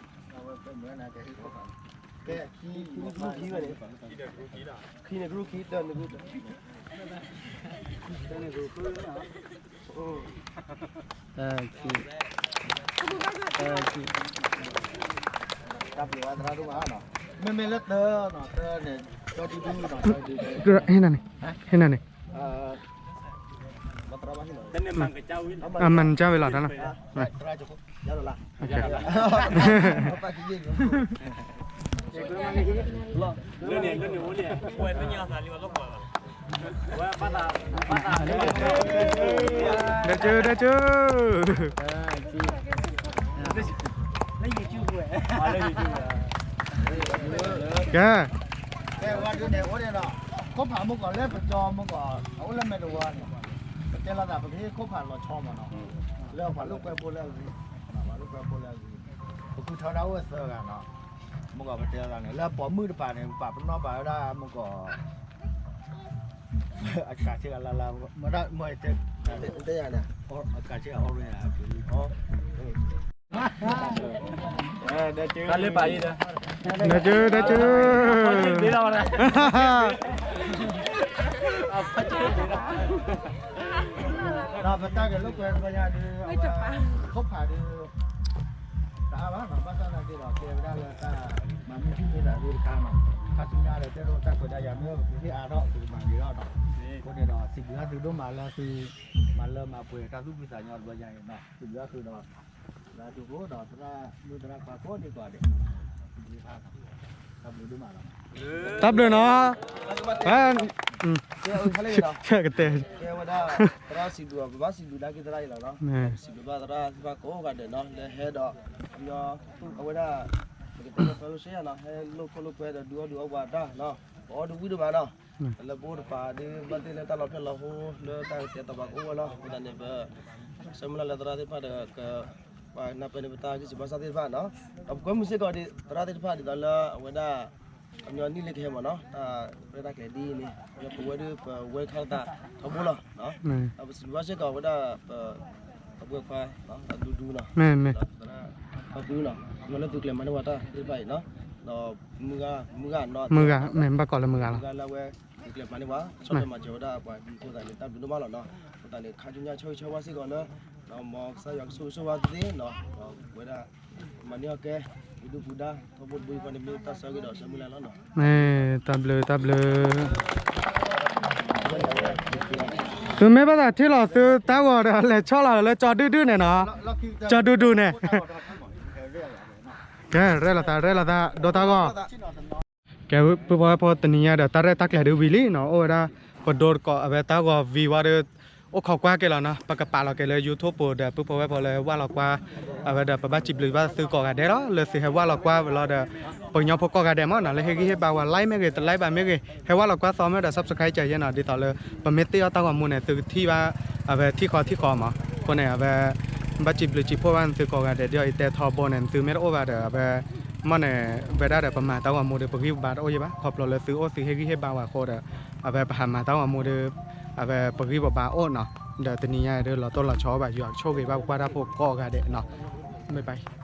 ကဲ, ခံန့ၣ် group ခံဝဲန့ၣ်, ခံန့ၣ် group ခံ, တၢ်န့ၣ် group တၢ်, တၢ်န့ၣ် group ခံ, တၢ်ခံ, တၢ်ခံ, တၢ်ဘျုးဝဲသရၣ်ဒိၣ်မးနီၤ, မ့မ့ၢ်လၢတၢ်နီၤ, တၢ်န့ၣ်, ဟ့ၣ်နၤန့ၣ်, ဟ့ၣ်နၤန့ၣ်, အမၤကၠါဝဲလီၤ, တၢ်လီၤ, ဒဲကၠူ ဒဲကၠူ, ကဲ, ကဲဝဲဒ်န့ၣ် အိၣ်န့ၣ်ဒီး, ခိၣ်ဖးမုၢ်ကီးလၢပကၠီမုၢ်ကီး အအိၣ်လၢမဲာ်တဝီန့ၣ်, ပတဲလိာ်သးပကဟ့ၣ်ခိၣ်ဖးလီၤဆီမးနီၤ, လၢပှၤလိာ်ကွဲဖိလၢအဂ့ၤ, ပှၤလိာ်ကွဲဖိလၢအဂ့ၤ, ပဃုထၢဒၣ်အိၣ်သၢဂၤနီၤ, မုၢ်ကီးပတဲလိာ်သးန့ၣ် လၢပိာ်မုၣ်တပၤန့ၣ် ပပာ်ပနီၣ်ပာ်ဝဲဒၣ်မုၢ်ကီး အကးဆ့ကၤလါလါ, မ့ၢ်တဲ, အကးဆ့ကၤ orange အက့ၤလံ, တၢ်လၢပာ်အံၤဒီး တၢ်ကၢ တၢ်ကၢ ဒီးပတၢ်ဂဲၤလိာ်ကွဲတဘျီညါဒုး အဝဲ ခိၣ်ဖးဒုး တအါဘၣ်နီၤ ဘၣ်ဆၣ်သနာ်က့ဒီး ကဲဝဲဒၣ်လၢတၢ်မၤမုၢ်ဆ့ၣ်မ့ၢ်တၢ်သ့ၣ်တခါနီၤ ခါဆူညါဒီး တဲဒိတၢ်ခွဲးတၢ်ယာ်မ့ၢ်ပကဟ့ၣ်အါထီၣ် ပကမၤဂ့ၤထီၣ်ဒီး အဃိန့ၣ်ဒီး စံးဘျုးဘၣ်သုဒိၣ်မးလၢသု မၤလၢမၤပှဲၤတၢ်သူၣ်ဖှံသးညီတဘျီညါအံၤနီၤ စံးဘျုးဘၣ်သုဒီး လၢသုအိၣ်ဒီးသရၣ်မုၣ်သရၣ်ခွါကိးဒံကိးဂၤဒဲး တၢ်ဘျုးဒိၣ်မးလီၤ တၢ်ဘျုးနီၤ ကတဲ ကဲဝဲဒၣ် သရၣ်စံးဘျုး ပဘၣ်စံးဘျုးဒၣ်က့ၤသရၣ်အံၤလီၤနီၤ စံးဘျုးဘၣ်သရၣ်သ့ၣ်တဖၣ်ကိးဂၤဒဲးနီၤ လၢဟဲဒီး အဝဲဒၣ် ပကတဲလၢ fellowship နီၤ ဟဲလိာ်ခိၣ်လိာ်ကွဲဒီးဒုးအီၣ်ဒုးအီပှၤတၢ်နီၤ ပအီၣ်ဒုးဝံၣ်ဒုးမးနီၤ လၢပအိၣ်တပၤဒုး ဘၣ်သ့ၣ်လၢတၢ်လီၤဖျဲၣ်လီၤဟိ လၢတၢ်ကတဲာ်ကတီၤပှၤကအိၣ်ဝဲလီၤ အဃိသတးန့ၣ် ပ ဆၢမုၢ်လၢ်လၢသရၣ်သ့ၣ်တဖၣ်ဒီး က ပှၤနၢ်ပၢၢ်န့ၢ်ပတၢ်ဂံၢ်စၢ်ဘါစၢ်သ့ၣ်တဖၣ်နီၤ ဒီးပကွဲမုာ်စ့ၢ်ကီးဒ် သရၣ်သ့ၣ်တဖၣ်ဒ်သိးလၢအဝဲဒၣ် အမ့ၢ်နံၣ်လၢကဟဲမးနီၤ တၢ်ရဲၣ်တၢ်ကျဲၤဒ်အံၤန့ၣ် ပဝဲဒၣ်ပဝဲခါသးထီဘိလီၤ ဒီးပစံးဘျုးဘၣ်စ့ၢ်ကီးဝဲဒၣ် ပ အဝဲခွါ အဒူဒူနီၤ ဒီးသရၣ် အဒူနီၤ မ့ၢ်လၢသုကျဲၤမၤန့ၢ်ဝဲတၢ်သ့ၣ်တဖၣ်အံၤနီၤ ဒီး မုၢ်ဂၤ မုၢ်ဂၤနီၤ မုၢ်ဂၤ မ့ၢ်ဘၣ်ကိးလၢမုၢ်ဂၤလီၤ မုၢ်ဂၤလၢအဝဲ သုကျဲၤမၤန့ၢ်ဝဲ ဆီၣ်ထွဲမၤစၢၤဝဲဒၣ်ပှၤဒ်အဃိသတးန့ၣ် တၢ်ဘျုးဒိၣ်မးလီၤနီၤ အဃိသတးန့ၣ် ခါဆူညါဆၢဂ့ၤဆၢဝါစ့ၢ်ကီးလၢ ဒီးမ်ကစၢ်ယွၤကဆိၣ်ဂ့ၤဆိၣ်ဝါသုသ့နီၤ ဒီးပဝဲဒၣ် မၤန့ၢ်အီၣ်ကဲ ပဒုၣ်ပဒါ ထီဘိတဘိယူၢ်ဃီန့ၣ် မ့ၢ်တၢ်ဆၢဂ့ၤဒီးဆၢမုၢ်လၢ်လီၤနီၤ မ့ၢ်တၢ်ဘျုးတၢ်ဘျုး သုမ့ၢ်ဘၣ်သးထံၣ်လီၤသုတၢ်ဂီၤဒီး လဲၤဆီၣ်လီၤလၢကၠီဒူၣ်ဒူၣ်န့ၣ်နီၤ ကၠီဒူၣ်ဒူၣ်န့ၣ် ကဲ ရဲၣ်လီၤသး ရဲၣ်လီၤသး ဒိတၢ်ဂီၤ ကဲ ပုၢ်ဖိဝဲၢ်ဖိတနံၤညါဒီး တၢ်ရဲၣ်တၢ်ကျဲၤဒုးဝံၤလံနီၤ အိၣ်ဝဲဒၣ် ပဒိတကိးအဝဲတၢ်ဂီၤဝံၤဝံၤဒီး အိၣ်ခိးကွၢ်က့ၤလီၤနီၤ ပကပာ်လီၤက့ၤလၢ YouTube ပူၤဒီး ပုၢ်ဖိဝဲၢ်ဖိလၢဝၢ်လီၤကွၢ် အဝဲဒီး ပဘၣ်စံးဘျုးဘၣ်သုကိးဂၤဒဲးလီၤ လၢသုဟဲဝၢ်လီၤကွၢ်ဝဲလီၤဒီး ပှၤကညီဖိကိးဂၤဒဲးမးနီၤ လၢဟ့ၣ်ဂံၢ်ဟ့ၣ်ဘါဝဲ like မ့ၢ်ဂ့ၤ တlike ဘၣ်မ့ၢ်ဂ့ၤ ဟဲဝၢ်လီၤကွၢ်သီမ့ၢ်ဒီး subscribe ကယဲနီၤ ဒ်သိးလၢ ပမ့ၢ်တ့ၢ်အီၣ်တၢ်ဂီၤမူန့ၣ် သုကထံၣ်ဘၣ် အဝဲထံၣ်ဃီထံၣ်ဃီမး အဃိန့ၣ် အဝဲ ဘၣ်စံးဘျုးစံးဖှိၣ်ဘၣ်သုကိးဂၤဒဲး ဒ်အံၤတဲထီဘိန့ၣ် သုမ့ၢ်တအိၣ်ဘၣ်ဒီး အဝဲ မ့ၢ်န့ၣ် ဝဲဒၣ်ဒီး ပမၤတၢ်ဂီၤမူဒီး ပဂံၢ်ပဘါတအိၣ်ယံၤဘၣ် ခီဖျိလၢသုအိၣ်သုဟ့ၣ်ဂံၢ်ဟ့ၣ်ဘါဝဲအဃိဒီး အဝဲပဟးမၤတၢ်ဂီၤမူဒီး အဝဲပဂံၢ်ပဘါအိၣ်နီၤ ဒီးတနံၤညါဒီး လီၤတိၢ်လီၤဆီဘၣ် ယွၤကဆိၣ်ဂ့ၤဘၣ်ပှၤကွၢ်တၢ်ဖိကိးဂၤဒဲးနီၤ bye bye